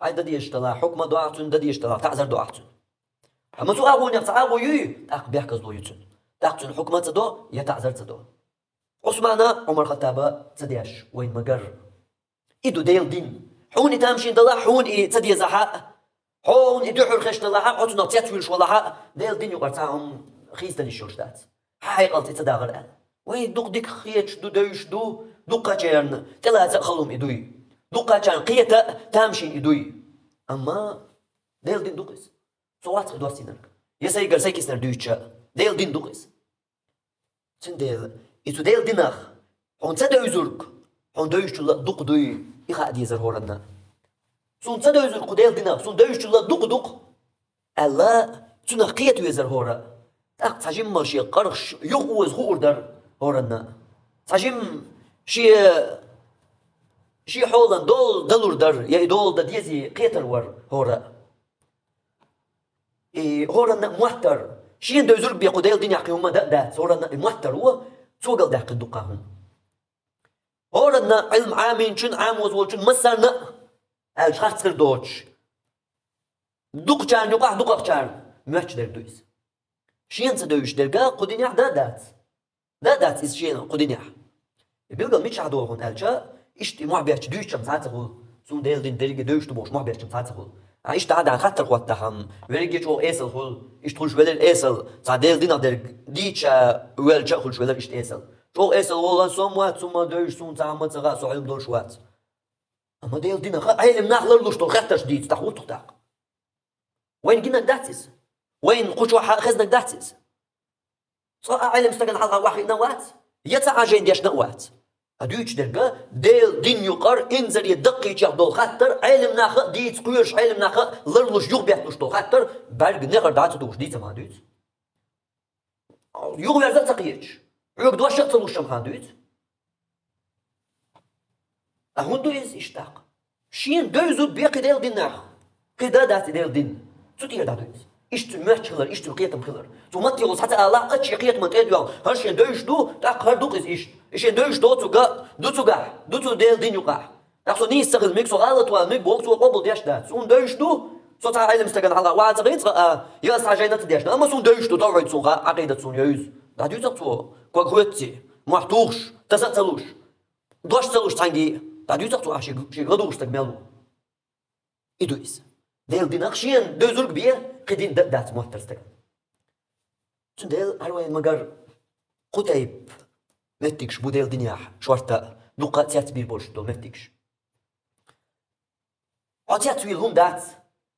хьайн дан дезаш далахь, хьукма до ахь цуьнан, дан дезаш далахь, таӀзар до ахь цуьнан. Амма цу агӀонех цхьа агӀо юй, тӀаккха бехказло ю цуьнан. ТӀаккха цуьнан хьукма а ца до, я таӀзар а ца до. Ӏусмана Ӏумар Хаттаба ца деш вайн магар. И ду Делан дин. Хьуна и тамашийна далахь, хьуна и ца дезахь а, хьуна и дуьхьал хезаш далахь а, хьо цунах цецвуьйлуш валахь а, Делан дин юкъара цхьа хӀума хийцадалуш йолуш дац. Хьан хьекъалца и ца дагӀар аьлла. Вай дукха дика хеташ ду, девзаш ду, дукхачарна тӀелаца а хала хӀума и дуй. Дукхачарна кхета а тамашийна и дуй. Амма Делан дин ду-кх иза. Со вац-кх доссийнарг. Я сайгара сайкиснарг дуьйцуш а, Делан дин ду-кх иза. Цундела, и цу Делан динах хьуна ца девзург, хьуна девзачул а дукха дуй, и хаа дезара хӀоранна. Суна ца девзург кху Делан динах, суна девзачул а дукха ду-кх, аьлла, цунах кхета везара хӀора. ТӀаккха цхьа жимма шен къархаш юха оза хуур дара хӀоранна. Цхьа жимма шен, шен хьолан дола далур дара, я и дола дан дезий кхетар вара хӀора. И хӀоранна а моттар, шена девзург бен кху Делан динехь кхин хӀумма дан а дац, хӀоранна а и моттар ву, цо галдаьккхина дуккха хӀума. ХӀоранна Ӏилма Ӏамийначун, Ӏамоз волчун массарна а, аьлча харц хир доцуш, дукхачарна юкъахь дукхахчарна моьттуш дерг ду иза. Шена ца девзаш дерг кху динехь дан а дац. Дан а дац иза шена кху динехь. И билггал мичахь долу хьуна аьлча, иштта и мохь бетташ дуьйцучам цхьа а ца хуьлу. Суна Делан дин дерриге девзаш ду бохуш мохь беттачам цхьа а ца хуьлу. А иштта дӀа а даьхна хаттар хӀоттахь-м, верриге чӀогӀа эсала хуьлу. Иштта хуьлуш велира эсала, цхьа Делан динах дерг дийцича велча а хуьлуш велира иштта эсала. ЧӀогӀа эсала волан со-м вац, хӀумма девзаш, суна цхьа хӀумма ца хаьа, со Ӏилма долуш вац. Амма Делан динах Ӏелам нах ларлуш долу хаттарш дийца, тӀаккха хӀун ду-кх тӀаккха? Вайна гинарг дац иза? Вайна кху чохь хезнарг дац иза? Цкъа а Ӏелам стагана хьалха охьахиъна а вац, я цхьа а жайна дешна а вац. Ткъа дуьйцуш дерг Делан дин юкъара инзаре даккхийчех долу хаттар Ӏелам наха а дийца кхоьруш, Ӏелам наха а ларлуш, юхабетталуш долу хаттар бӀаьрг нехара дӀа а ца тухуш дийца ма дуьйцу. Юхаверза а ца кхеташ, хьоьга дош а ца луш-м хьан дуьйцу? Ткъа хӀунда ду иза иштта тӀаккха? Шена девза бен кхин Делан дин нах, кхин дан а дац и Делан дин. Цу тӀера дӀа ду иза. Иштта цуьнан моьттуш хилар, иштта цуьнан кхетам хилар. Цо матте гӀо схьа ца алахь, аччи кхетаман тӀе а доьгӀна, хӀара шена девзаш ду, тӀаккха хӀара ду-кх иза иштта. И шена девзаш доцург а ду цуьнгахь, ду цу Делан дин юкъахь. ТӀаккха со нийса ца хилла мега, со гӀалат ван мега боху, цо къобал деш дац. Суна девзаш ду, со цхьа Ӏелам стагана хьалха охьа ца гӀийна цкъа а, я аса цхьа жайна ца дешна, амма суна девзаш ду, тавхьид суна хаьа, Ӏакъидат суна евза. ДӀадуьйцу-кх цо, ког хоьцций, мохь тухуш, таса а ца луш, дош ца луш цхьаьнгге а. ДӀадуьйцу-кх цо ахь шега, шега ладугӀуш стаг мел ву. И ду иза. Делан динах шена девзург бен кхин дин дан а дац моттар стагана. Цундела хӀара вайн магар кху тайпа меттигаш бу Делан динехь шорта а, дуккха а цецбийр болуш долу меттигаш. Хьо цецвийла хӀума дац.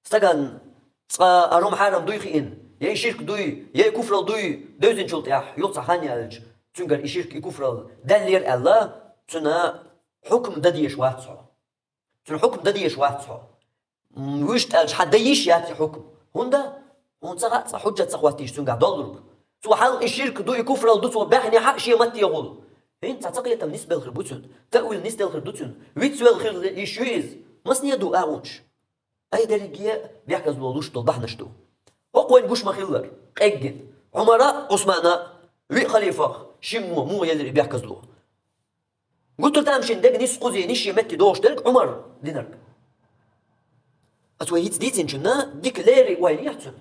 Стагана цкъа хӀара хӀума хьарам дуй хиъна, я и ширк дуй, я и куфрал дуй девзинчул тӀаьхьа, юха цхьа хан яьлча, цуьнгара и ширк, и куфрал даьллера аьлла, цуьнан хьукм дан дезаш вац хьо. Цуьнан хьукм дан дезаш вац хьо. М, вуьшта аьлча, хьан дан йиш яц и хьукм. ХӀунда? Хьуна ца хаьа, цкъа хьуджат ца хӀоттийча цуьнгахь доллург. Цо хьалха и ширк ду, и куфрал ду цо баьхнехьа шен матте гӀолла. ХӀинца цхьа кхетам нисбелла хир бу цуьнан, таъвил нисделла хир ду цуьнан, вицвелла хир йиш ю иза. Массане а ду агӀонаш. Ай, дерриге а бехказло луш долу бахьанаш ду. ХӀокху вайн гуш ма-хиллара, къеггина. Ӏумара, Ӏусмана, виъ халифах шиммо муха елира и бехказло? Гуттар а там шен дега нисса кхузийна шен метте догӀуш дерг Ӏумар динарг. Ас вай хӀинца дийцинчунна дика леррина ойла ехьа цуьнан.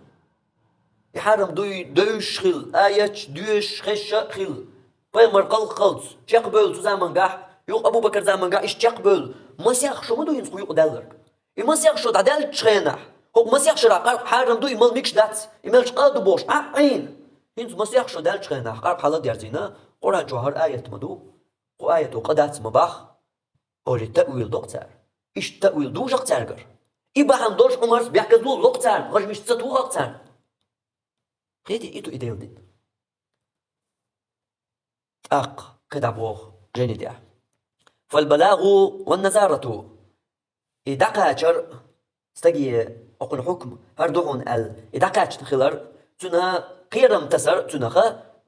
И хьарам дуй, девзаш хилла, аяташ доьшуш, хезаш а хилла. Пайхамар кхалххалц чекхбевлла цу замангахь, юха Абу-Бакар замангахь иштта чекхбевлла. Масех шо ма ду хӀинца кху юкъа даьлларг? И масех шо дӀадаьллачу хенахь, хӀокху масех шарахь къаркъа хьарам ду, и мала мегаш дац, и мелча къа а ду бохуш, Ӏа а Ӏийна. ХӀинца масех шо даьллачу хенахь къаркъа хьала а дерзийна, Къуръан чохь хӀара аят ма ду, кху аято къа дац ма боху, олий таъвил до-кх цара. Иштта таъвил дужу-кх цаьргара. И бахьана долуш Ӏумарс бехказло ло-кх царна, гӀажамаш ца туху-кх царна. Кхетий, и ду и Делан дин. ТӀаккха кхидӀа боху жайни тӀехь: «Фалбалагу ван назарату». И дӀакхачар, стаге, окхуьнан хьукма хӀара ду хьуна аьлла, и дӀакхаьчна хилар, цуьнан кхерам тасар цуьнах,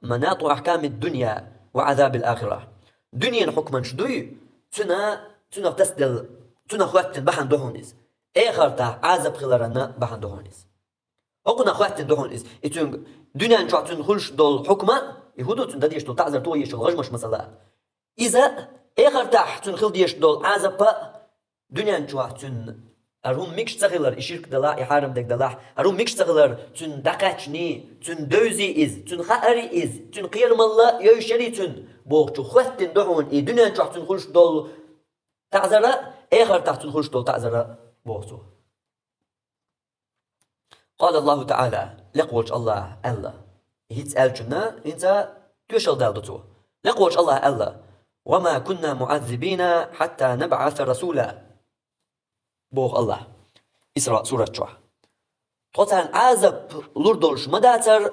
«манату ахкамид дунья ва азабил ахира». Дуьненан хьукманаш дуй, цуьнан, цуьнах тасаделла, цуьнах хӀоьттина бахьана ду хьуна иза. Эхартахь Ӏазап хиларан бахьана ду хьуна иза. ХӀокхунах хӀоьттина ду хьуна иза. И цуьнга дуьнен чохь цуьнан хуьлуш долу хьукма, и хӀун ду цуьнан дан дезаш долу таӀзар, тухуш долу гӀажамаш, масала. Иза эхартахь цуьнан хила дезаш долу Ӏазап а, дуьнен чохь цуьнан хӀара хӀума мегаш ца хилар, и ширк далахь, и хьарам дерг далахь, хӀара хӀума мегаш ца хилар, цуьнан дӀакхаьчний, цуьнан девзий иза, цуьнан хаарий иза, цуьнан кхерамалла йовзуьйтуш ярий цуьнан бохучух хӀоьттина ду хьуна и дуьнен чохь цуьнан хуьлуш долу таӀзар а, эхартахь цуьнан хуьлуш долу таӀзар а, боху цо. Къала Аллаху ТаӀала, лекха волчу Аллаха аьлла. ХӀинца аьллачунна, хӀинца тоьшалла далла ду цо. Лекха волчу Аллаха аьлла: «Ва ма кунна муӀаззибина хьатта набӀаса расула», боху Аллаха. Исраъ сурат чохь. Тхо царна Ӏазап лур долуш ма дацара,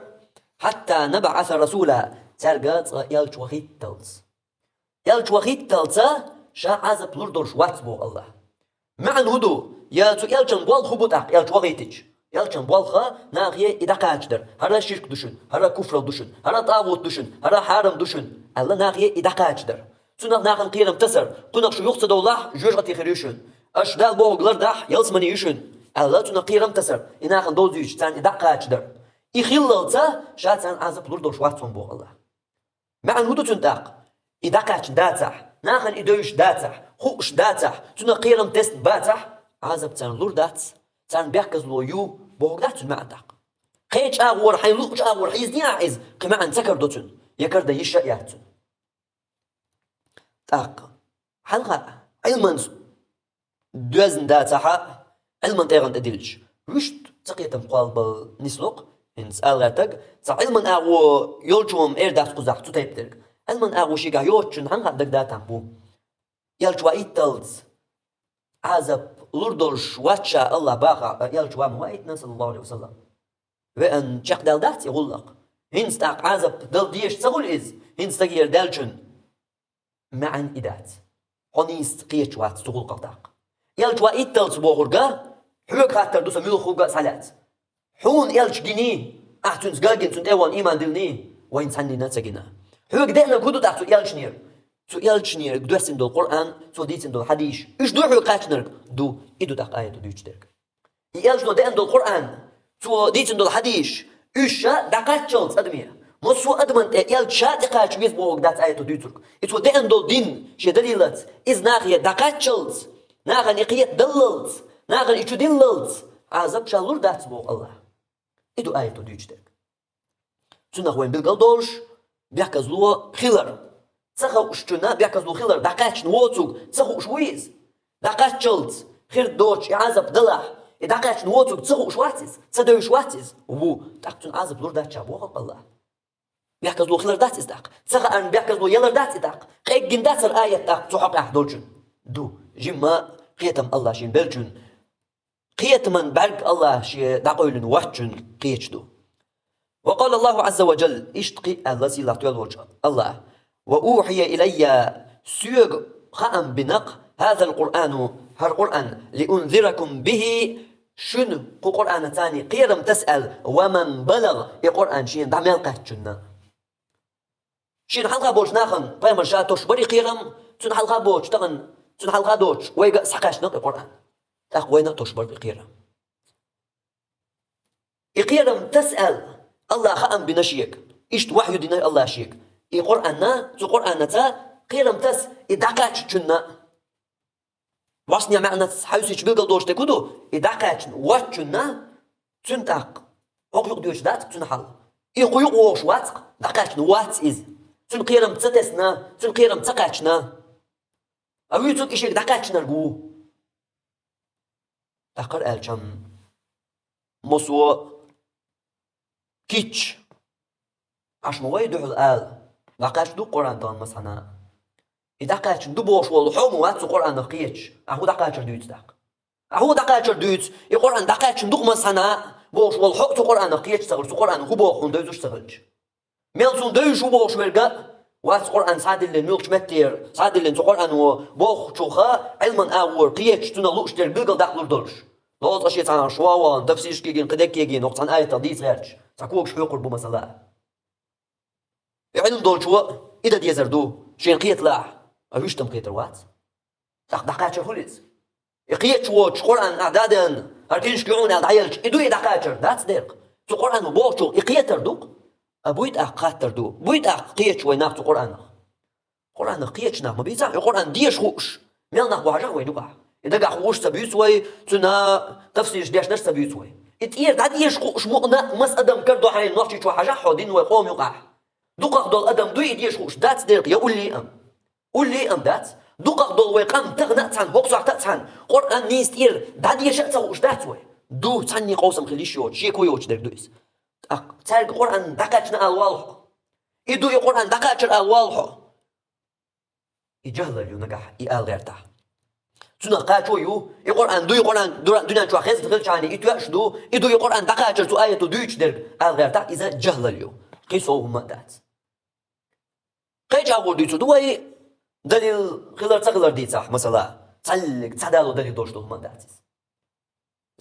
хьатта набӀаса расула, цаьрга цкъа элча вахийталц. Элча вахийталца ша Ӏазап лур долуш вац, боху Аллаха. МаьӀна хӀун ду? Я цу элчан болх хӀун бу тӀаккха, элча вахийтича? Элчан болх нахе и дӀакхачадар. ХӀара ширк ду шуна, хӀара куфрал ду шуна, хӀара тӀагӀут ду шуна, хӀара хьарам ду шуна, аьлла, нахе и дӀакхачадар. Цунах нахана кхерам тасар, кхунах шу юха ца довлахь, жоьжахати хир ю шуна. Аша Далла бохург лардарахь, ялсамани ю шуна, аьлла, цунах кхерам тасар, и нахана довзуьйтуш, царна и дӀакхачадар. И хиллалца ша царна Ӏазап лур долуш вац хьуна, боху Аллаха. МаьӀна хӀун ду цуьнан тӀаккха? И дӀакхаьчна дацахь, нахана и девзаш дацахь, хууш дацахь, цунах кхерам тесна бацахь, Ӏазап царна лур дац, царна бехказло ю, бохург дац цуьнан маьӀна тӀаккха. Кхечу агӀор, хьайн луъучу агӀор хьийзаде ахь иза, кхин маьӀна ца карадо цуьнан, я карадан йиш а яц цуьнан. ТӀаккха, хьан хаьа, Ӏилманца доьзна дацахь а, Ӏилман тӀегӀан тӀе диллича, вуьшта ца кхетам кхоллабала нисло-кх, хӀинца ала гӀертарг, цхьа Ӏилман агӀо йолчо-м эр дац кхузахь цу тайпа дерг. Ӏилман агӀо шегахь йоцучунна хьан хаьа дагадатам бу. Элча ваийталц Ӏазап лур долуш вац ша Аллах бахахь, элча ван ма ваийтина, саллаллаху алейхи ва саллам. Веана чекхдаьлла дац и гӀуллакх. ХӀинца тӀаккха Ӏазап дала дезаш ца хуьлу иза, хӀинца стагера даьллачун. МаьӀна и дац. Хьо нийса кхеташ вац цу гӀуллакхах тӀаккха. Элча ваийталц бохург а, хьоьга хаттар ду сан муьлхха хӀума а схьалаьцна. Хьуна элча гиний, ахь цуьнца гина, цунна тӀе а вахана, ийман диллиний, вайна цхьаннена а ца гина. Хьоьга деана хӀун ду тӀаккха цу элчанера? Цу элчанера доьссина долу Къуръан, цо дийцина долу хьадисаш. Уьш ду хьоьга кхаьчнарг? Ду. И ду тӀаккха аято дуьйцуш дерг. И элчано деана долу Къуръан, цо дийцина долу хьадисаш, уьш ша дӀакхаччалц адаме, массо а адаман тӀе элча ша тӀекхача веза бохург дац аято дуьйцург. И цо деана долу дин шен далилаца, иза нахе дӀакхаччалц, нахана и кхетадаллалц, нахана и чу диллалц, Ӏазап ша лур дац боху Аллаха. И ду аято дуьйцуш дерг. Цунах вайн билгал долуш, бехказло хилар. Ца хаушчунна бехказло хилар, дӀакхаьчна воцург ца хууш вуй иза? ДӀакхаччалц хир доцуш и Ӏазап далахь, и дӀакхаьчна воцург ца хууш вац иза, ца девзаш вац иза? Ву, тӀаккха цунна Ӏазап лур дац ша боху-кх Аллаха. Бехказло хилар дац иза тӀаккха. Ца хаарна бехказло ялар дац и тӀаккха. Къеггина дац хӀара аят тӀаккха цу хьокъехь долчун? Ду, жимма кхетам Аллаха шена беллачун. Кхетаман бӀаьрг Аллаха шен дӀакъевлина воцчун кхеташ ду. Ва къала Аллаху Ӏазза ва Джалла, иштта кхин а аьлла сийлахь тоьлла волчу Аллаха: «Ва ухьия илайя», соьга хаам бина-кх, «хӀазал Къуръану», хӀара Къуръан, «лиунзиракум бихӀи», Шуна кху Къуръанаца кхерам таса аьлла, ва ман балагӀ, и Къуръан шена дӀа мел кхаьччунна. Шена хьалха болчу нахана пайхамар ша тосуш бара и кхерам, цунна хьалха боцуш тахана, цунна хьалха доцуш вайга а схьакхаьчна и Къуръан. ТӀаккха вайна а тосуш бара и кхерам. И кхерам таса аьлла, Аллаха хаам бина шега. Иштта вахью дина Аллаха шега. И Къуръанна, цу Къуръанаца кхерам таса и дӀакхаьччунна. Васния маьӀнаца хьаьвсича билгал долуш дерг хӀун ду? И дӀакхаьчна воцчунна, цуьнан тӀаккха хӀокху юкъа доьдуш дац цуьнан хьал. И кху юкъа вогӀуш вац-кх, дӀакхаьчна вац иза. Цуьнан кхерам ца тесна, цуьнан кхерам ца кхаьчна. А вуьйцург и шега дӀакхаьчнарг ву. ТӀаккха аьлча, массо а кийча, Ӏаш ма вай дуьхьал ала, дӀакхаьчна ду-кх Къуръан тахана массанхьа. И дӀакхаьчна ду бохуш волу хьо ма вац цу Къуръанах кхеташ, ахьа хӀун дӀакхачар дуьйцу тӀаккха? Ахьа хӀун дӀакхачар дуьйцу? И Къуръан дӀакхаьчна ду-кх массанхьа бохуш волу хьо а цу Къуръанах кхеташ ца хилча, цу Къуръано хӀун боху хьуна девзаш ца хилча? Мел цунна девзаш ву бохуш верг а вац Къуръан схьадиллина муьлхачу меттера, схьадиллина цу Къуръано бохучуха Ӏилман агӀор кхеташ, цунах лууш дерг билггал даккхалур долуш. Лоцкъа шен цхьана шо а вахана, тафсирашка гина, кхидерг а гина, хӀокху цхьана аятах дийца гӀерташ, цхьа когаш хьоькхур бу масала. И Ӏилма долчо и дан дезар ду, шена кхеталахь, а вуьшта-м кхетар вац. ТӀаккха дӀакхачар хӀун иза? И кхеташ воцуш, Къуръан ахь дӀаденна, хӀара книжка ю хьуна аьлла дӀаелча, и ду и дӀакхачар, дац дерг? Цу Къуръано бохучух и кхетар ду-кх? А буй тӀаккха хаттар ду? Буй тӀаккха кхеташ вай нах цу Къуръанах? Къуръанах кхеташ нах ма бийцахь, и Къуръан деша хууш мел нах бу хьажахь вайна юкъахь? И дагахь хууш ца буьйцу вай, цуьнан тафсираш дешнарш ца буьйцу вай. И тӀера дӀадеша хууш мукъана а маса адам карадо хьайна Нохчийчохь хьажахь хьо, дин вай къоман юкъахь. Дукхах долу адам дуй и деша хууш, дац дерг я уллий а? Уллий а дац. Дукхах долу вай къам тахана а цхьаьна, хӀокху сохьта а цхьаьна, Къуръан нийса тӀера дӀадеша а ца хууш дац вай. Ду, цхьанний къовсам хила йиш йоцуш, шеко йоцуш дерг ду иза. ТӀаккха цаьрга Къуръан дӀакхаьчна ала валахь хьо. И ду и Къуръан дӀакхачар ала валахь хьо. И жахӀлал ю нагахь, и ала гӀертахь. Цунах кхачо ю, и Къуръан ду, и Къуръан дура-, дуьнен чохь хезна хилчахьана, и тоьаш ду, и ду и Къуръан дӀакхачар цу аято дуьйцуш дерг ала гӀертахь, иза жахӀлал ю. Кхин сов хӀумма а дац. Кхечу агӀор дуьйцур ду вай, далил хилар ца хилар дийцахь, масала, цхьаьллиг цхьа дало далил долуш долу хӀумма а дац иза.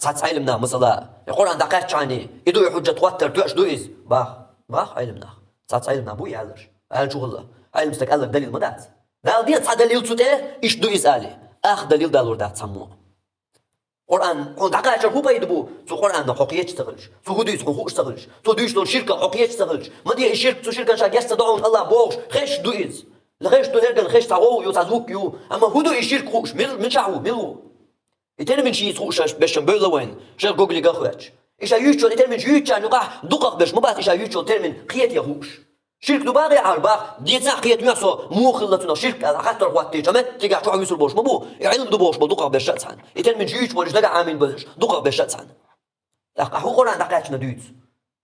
Цхьацца Ӏилманах, масала, и Къуръан дӀакхаьччахьана, и ду и хьуджат хӀоттар тоьаш ду иза? Бах, бах Ӏилманах. Цхьацца Ӏилманах бу и аьлларш. Аьлла чухула, Ӏилман стаг аьлларг далил ма дац. Дала де цхьа далил цу тӀе, иштта ду иза али. Ах далил далур дац цхьаммо. Къуръан хьуна дӀакхачар хӀун пайда бу? Цу Къуръанах хьо кхеташ ца хилча, цу хӀун дуьйцу хьуна хууш ца хилча, цу дуьйцуш долу ширках хьо кхеташ ца хилча, ма де и ширк, цу ширкан ша геч ца до хьуна Аллах бохуш, хезаш ду иза. Хезаш ду, хӀердана хезаш цхьа гӀовгӀа ю, цхьа звук ю, амма хӀун ду и ширк хууш, мил-, мичахь ву, мила ву? И терминаш хӀинца хууш аш бешан бевлла вайна, шел гуглига а хоьттуш. И ша юьйцучу и терминаш юьйцучарна юкъахь дукхах берш ма бац и ша юьйцучу термин кхетае хууш. Ширк ду бахьа а бах, децахь кхетамехь со, муха хилла цунах ширк аьлла, хаттар хӀоттийча, меттигехь чохь вуьсур болуш ма бу, и Ӏилма ду бохуш болу дукхах берш а цхьаьна. И терминаш юьйцуш болуш дагахь Ӏамийна болуш дукхах берш а цхьаьна. ТӀаккха ахьа хӀун Къуръан дӀакхаьчна дуьйцу?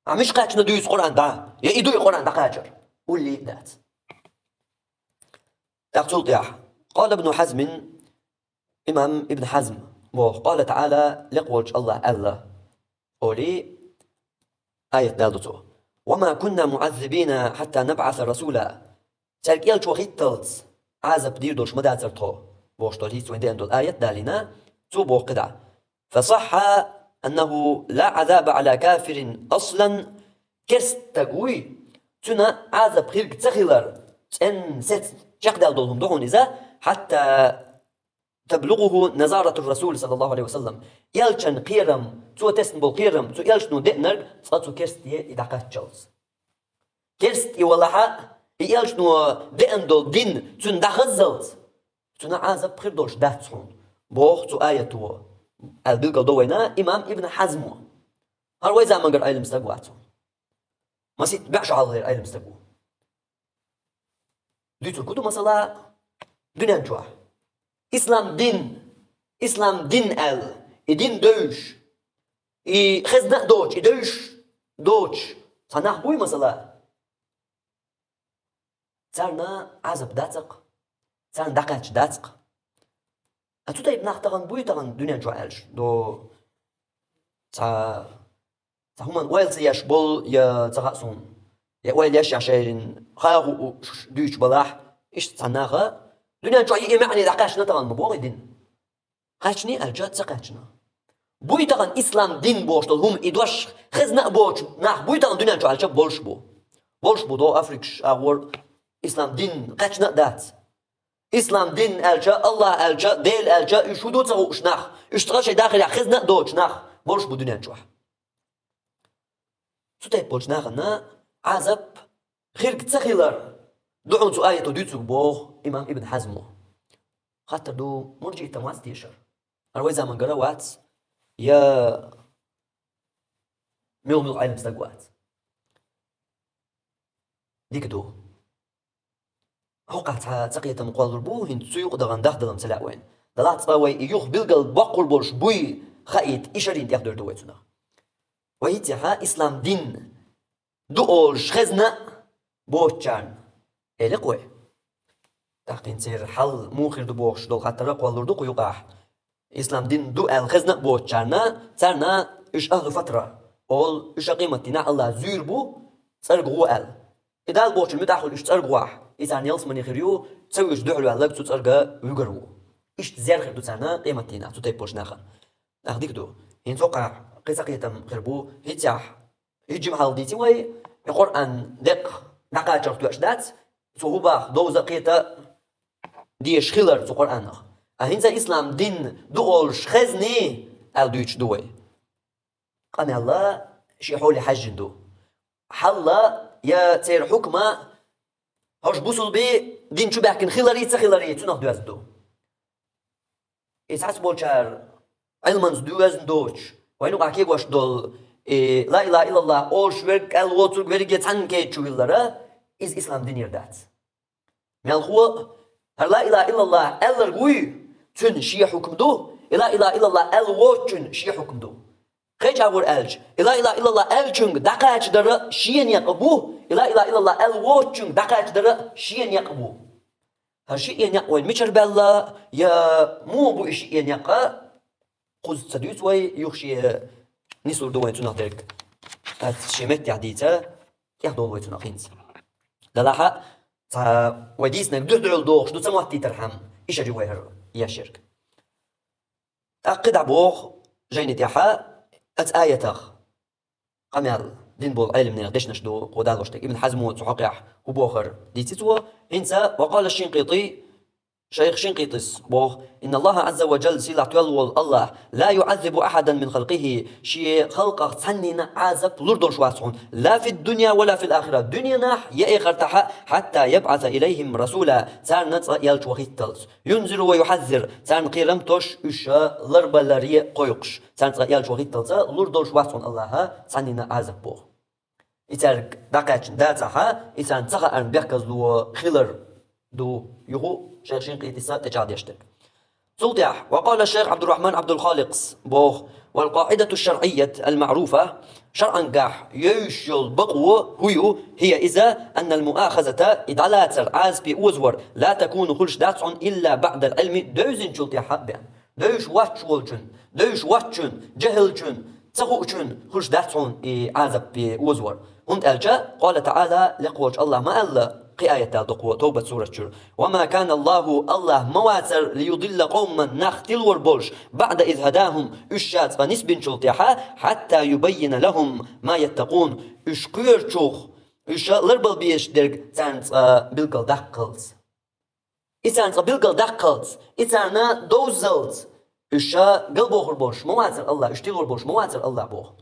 Ахьа мича кхаьчна дуьйцу Къуръан дӀа? Я и ду и Къуръан дӀакхачар? Уллий а дац. ТӀаккха цул тӀаьхьа. Къала Ибн Хьазмин, Имам Ибн Хьазм боху, Къала ТаӀала, лекха волчу Аллах аьлла, олий, аят далду цо: «Ва ма кунна муӀаззибина хьатта набӀаса расула». Цаьрга элчо хӀитталц Ӏазап дийр долуш ма дацара тхо, бохуш долу хӀинца вайн деана долу аят далийна, цо боху кхидӀа: «Фа сахьха аннаху ла Ӏазаба Ӏала кафирин аслан», керста стаг вуй, цуьнан Ӏазап хилла ца хилар, цӀен сецна чекхдаьлла долу хӀума ду хьуна иза, хьатта таблугӀуху назарату Расул, саллаллаху Ӏалайхи ва саллам. Элчан кхерам, цо тесна болу кхерам, цу элчано деанарг цкъа цу керста тӀе и дӀакхаччалц. Керста и валахьа, и элчано деана долу дин цуьнан дӀахаззалц, цуьнан Ӏазап хир долуш дац хьуна, боху цу аято, аьлла билгал до вайна имам Ибн Хьазмо. ХӀара вай замангара Ӏелам стаг вац хьуна. Масийтта бӀе шо хьалхалера Ӏелам стаг ву. Дуьйцург хӀун ду масала дуьнен чохь? Ислам дин, ислам дин аьлла, и дин девзаш, и хезна а доцуш, и девзаш доцуш цхьа нах буй масала? Царна Ӏазап дац-кх, царна дӀакхаьчча дац-кх. А цу тайпа нах тахана буй тахана дуьнен чохь аьлча? До цхьа, цхьа хӀуманна ойла ца еш болу, я ца хаьа суна, я ойла еш еш шайрин хаа хуу дуьйцуш балахь, иштта цхьа наха дуьнен чохь и маьӀне дӀакхаьчна тахана ма боху и дин. Кхаьчний аьлча, ца кхаьчна. Буй тахан ислам дин бохуш долу хӀума, и дош хезна а боцуш нах буй тахан дуьнен чу аьлча, болуш бу. Болуш бу, догӀу Африкаш агӀор ислам дин кхаьчна а дац. Ислам дин аьлча, Аллах аьлча, Дела аьлча, уьш хӀун ду ца хууш нах, уьш цкъа шайн дахарехь хезна а доцуш нах болуш бу дуьнен чохь. Цу тайпа болчу нахана Ӏазап хирг ца хилар ду хьуна цу аято дуьйцург, боху имам Ибн Хьазмо. Хаттар ду, мурджиитам вац тешар? ХӀара вай заман гара вац, я муьлха-муьлха Ӏелам стаг вац. Дика ду. ХӀокхахь цхьа цакхетам кхоллур бу, хӀинца цу юкъа дахана дахдалам ца лаьа вайн. Далахь цкъа вай и юха билггал боккхур болуш буй хаийта, и шарийн тӀехдуьйр ду вай цунах. Вай хӀинцехьа ислам дин ду олуш хезна а боцучарна элира вай. ТӀаккха хӀинца церан хьал муха хир ду бохуш долу хаттар а кхоллур ду кху юкъахь. Ислам дин ду аьлла хезна а боцучарна, царна уьш ахӀлу фатра олу, уьш а къематдийнахь Аллах зуьйр бу, цӀарга гӀо аьлла. И Дала бохучун муьтӀахь хуьлу уьш цӀарга гӀохь, и царна ялсамани хир ю, ца вуьйш дуьхьал ваьлларг цу цӀарга вуьгур ву. Иштта зер хир ду царна къематдийнахь цу тайпа болчу нахана. ТӀаккха дика ду. ХӀинца хӀокхахь кхин цхьа кхетам хир бу, хӀинцехь хӀинца жима хьал дийци вай, и Къуръан деккъа дӀакхачарх тоьаш дац, цо хӀун боху довза а кхета а дезаш хилар цу Къуръанах. А хӀинца ислам дин ду олуш хезний аьлла дуьйцуш ду вай. Къамел а шен хьоле хьаьжжина ду. Хьал а я церан хьукма хӀорш бусулбий дин чу баьхкина хиларий, ца хиларий цунах доьзна ду. И цхьацца болчара Ӏилманца доьзна доцуш, вайна юкъахь кегош долу, и ла илаха иллаллах олуш верг, кӀел воцург, верриге цхьаьна кеда чу виллара, иза ислам динера дац. Мелхо а, хӀара ла илаха иллаллах аьлларг вуй, цуьнан шен хьукма ду, и ла илаха иллаллах аьлла воцучуьнан шен хьукма ду. Кхечу агӀор аьлча, и ла илаха иллаллах аьллачуьнга дӀакхачадар а шен некъ бу, и ла илаха иллаллах аьлла воцучуьнга дӀакхачадар а шен некъ бу. ХӀара шиъ некъ вайн мичара баьлла, я муха бу и шиъ некъ а, кхуза ца дуьйцу вай, юха шен нислур ду вайн цунах дерг. ХӀинца шен меттехь дийца, тӀехдолу вай цунах хӀинца. Далахь а, цхьа вай дийцинарг дуьхьал догӀуш ду ца моттийтархьама, и шаьш ю вай хӀара еш ерг. ТӀаккха кхидӀа боху жайни тӀехь а, оцу аятах къамел дина болу Ӏелимнехан дешнаш ду кху далош дерг. Ибн Хьазмо цу хьокъехь хӀун бохура дийци цо. ХӀинца, ва къала Шинкъитий, шайх Шинкъитис боху: «Инна Аллаха Ӏазза ва Джалла, сийлахь-тоьлла волу Аллах, ла юӀаззибу ахьадан мин халкъихи, шен халкъах цхьаннена Ӏазап лур долуш вац хьуна, ла фид дунья ва ла фил ахира, дуьненахь я эхартахь а, хьатта ябӀаса илайхим расула, царна цкъа элча вахийталц». Юнзиру ва юхьаззир, царна кхерам тосуш, уьш ларбаларе кхойкхуш, царна цкъа элча вахийталца лур долуш вац хьуна Аллаха цхьаннена Ӏазап боху. И цаьрга дӀакхаьчна дацахь а, и царна ца хаарна бехказло хилар ду юха шайх Шинкъитис тӀечӀагӀдеш дерг. Цул тӀаьхьа, ва къала шайх Ӏабдуррахьман Ӏабдулхаликъс боху: «Вал къаӀидату шарӀиййат ал-маӀруфа», шарӀангахь йовзуш йолу бакъо хӀун ю, хӀия иза, аннал муахазата, и дӀалацар, Ӏазапе озор, ла такуну, хуьлуш дац хьуна, илла баӀдал Ӏилми, девзинчул тӀаьхьа а бен. Девзаш воцуш волчун, девзаш воцчун, жехӀилчун, ца хуучун хуьлуш дац хьуна и Ӏазапе озор. ХӀунда аьлча, къала таӀала, лекха волчу Аллаха ма аьлла, кхин аят дала дукха Тавбат сурат чуьра: «Ва ма кана Аллаху», Аллах ма вацара, «лиюдилла къавман», нах тилор болуш, «баӀда из хӀадахум», уьш ша цкъа нисбинчул тӀаьхьа, «хьатта юбаййина лахум ма яттакъун», уьш кхоьручух, уьш ларбала безаш дерг царна цкъа билггал даккхалц. И царна цкъа билггал даккхалц, и царна довззалц, уьш ша галбохур болуш ма вацара Аллах, уьш тилор болуш ма вацара Аллах боху.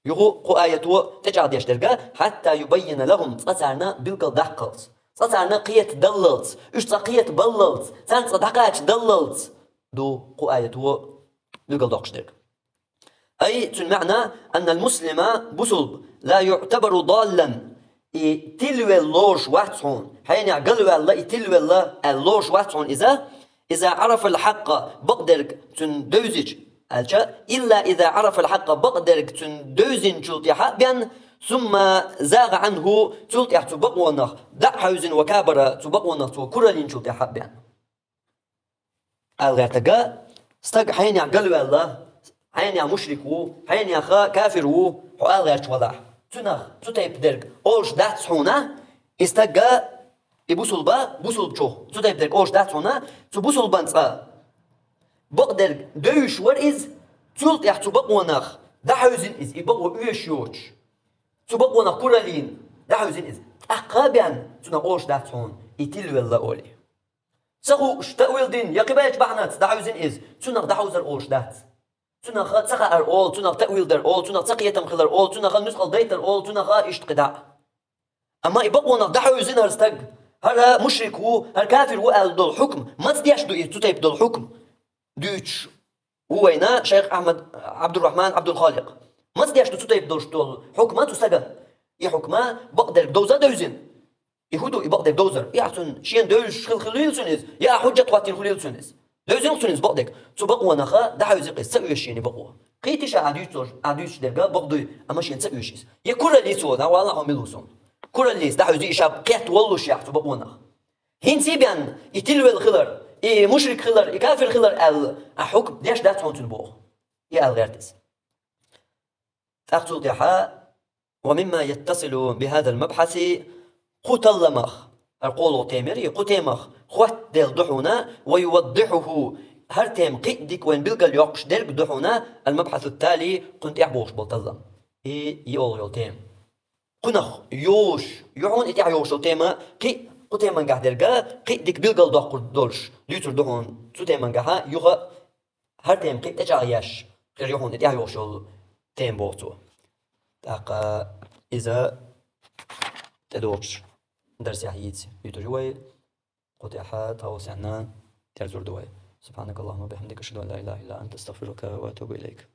Юха кху аято тӀечӀагӀдеш дерг а: «хьатта юбаййина лахум», цкъа царна билггал даккхалц, цкъа царна кхета даллалц, уьш цкъа кхета баллалц, царна цкъа дӀакхача даллалц ду кху аято билггал доккхуш дерг. Ай, цуьнан маьӀна: «Аннал муслима», бусулба, «ла юӀтабару даллан», и тилвелла лоруш вац хьуна, хьенех галваьлла, и тилвелла аьлла лоруш вац хьуна иза, «иза Ӏарафал хьакъа», бакъдерг цуьнан девзича, аьлча, «илла иза Ӏарафал хьакъа», бакъдерг цуьнан девзинчул тӀаьхьа а бен, «сумма загӀа Ӏанху», цул тӀаьхьа цу бакъонах дӀа а хьаьвзина, «ва кабара», цу бакъонах цо кураллинчул тӀаьхьа а бен. Ала гӀертарг а, стаг хьенех галваьлла, хьенех мушрик ву, хьенех кафир ву, хьо ала гӀерташ валахь, цунах цу тайпа дерг олуш дац хьуна, и стаг а, и бусулба, бусулбачух цу тайпа дерг олуш дац хьуна, цу бусулбан цкъа бакъдерг девзаш вара иза, Цул тӀехьа цу бакъонах дӀахьевзина иза, и бакъо оьшуш йоцуш. Цу бакъонах кураллина дӀахьевзина иза. ТӀаккха бен цунах олуш дац хьуна, и тилавелла олий. Ца хууш, таъвил дина, я кхиберчу бахьанаца дӀахьевзина иза, цунах дӀахьовзар олуш дац. Цунах ца хаар олу, цунах таъвил дар олу, цунах ца кхетам хилар олу, цунах нуьцкъала дайтар олу, цунах иштта кхидӀа. Амма и бакъонах дӀахьевзина хӀара стаг, хӀара мушрик ву, хӀара кафир ву аьлла долу хьукм, маца деш ду иза цу тайпа долу хьукм? Дуьйцуш ву вайна шайх Ахьмад Абдуррахман Абдулхаликъ. Маца деш ду цу тайпа долуш долу хьукма цу стага? И хьукма бакъдерг довза а девзина. И хӀун ду, и бакъдерг довзар? И ахь цунна шена девзаш хила хуьлийла цунна иза, я ахь хьуьжжат хӀоттийна хуьлийла цунна иза. Девзина цунна иза бакъдерг. Цу бакъонаха дӀахьевзи иза, ца оьшу шена и бакъо. Кхийтий ша ахь дуьйцуш долу, ахь дуьйцуш дерг бакъ дуй, амма шена ца оьшу иза. Я кураллий цо, нагахь валахь хьо мила ву суна. Кураллий иза дӀахьевзи, и ша кхетта воллушехь цу бакъонах. ХӀинца а бен, и тилавелла хилар, и мушрик хилар, и кафир хилар аьлла, ахь хьукм деш дац хьуна цуьнан боху. И аьлла гӀерта иза. ТӀаккха цул тӀаьхьа: «ومما يتصل بهذا المبحث», кху талламах, хӀара кхоалгӀа тема яра, кху темах хоттаделла ду хьуна, «ويوضحه», хӀара тема кхин а дика вайна билгалйоккхуш дерг ду хьуна, «المبحث التالي», кхунна тӀехь бохуш болу таллам. И йолу йолу тема. Кхунах йолуш, ю хьуна и тӀехь йолуш йолу тема, кхин а кху темангахь дерг, кхин а дика билгалдоккхур долуш, дуьйцур ду хьуна цу темангахьа юха а. ХӀара тема кхин а тӀечӀагӀъеш хир ю хьуна и тӀехь йолуш йолу тема, боху цо. ТӀаккха иза тӀедогӀучу дарсехь йийца юьтур ю вай, кху тӀехь тховсенна терзур ду вай. سبحانك اللهم وبحمدك، أشهد أن لا إله إلا أنت، أستغفرك وأتوب إليك.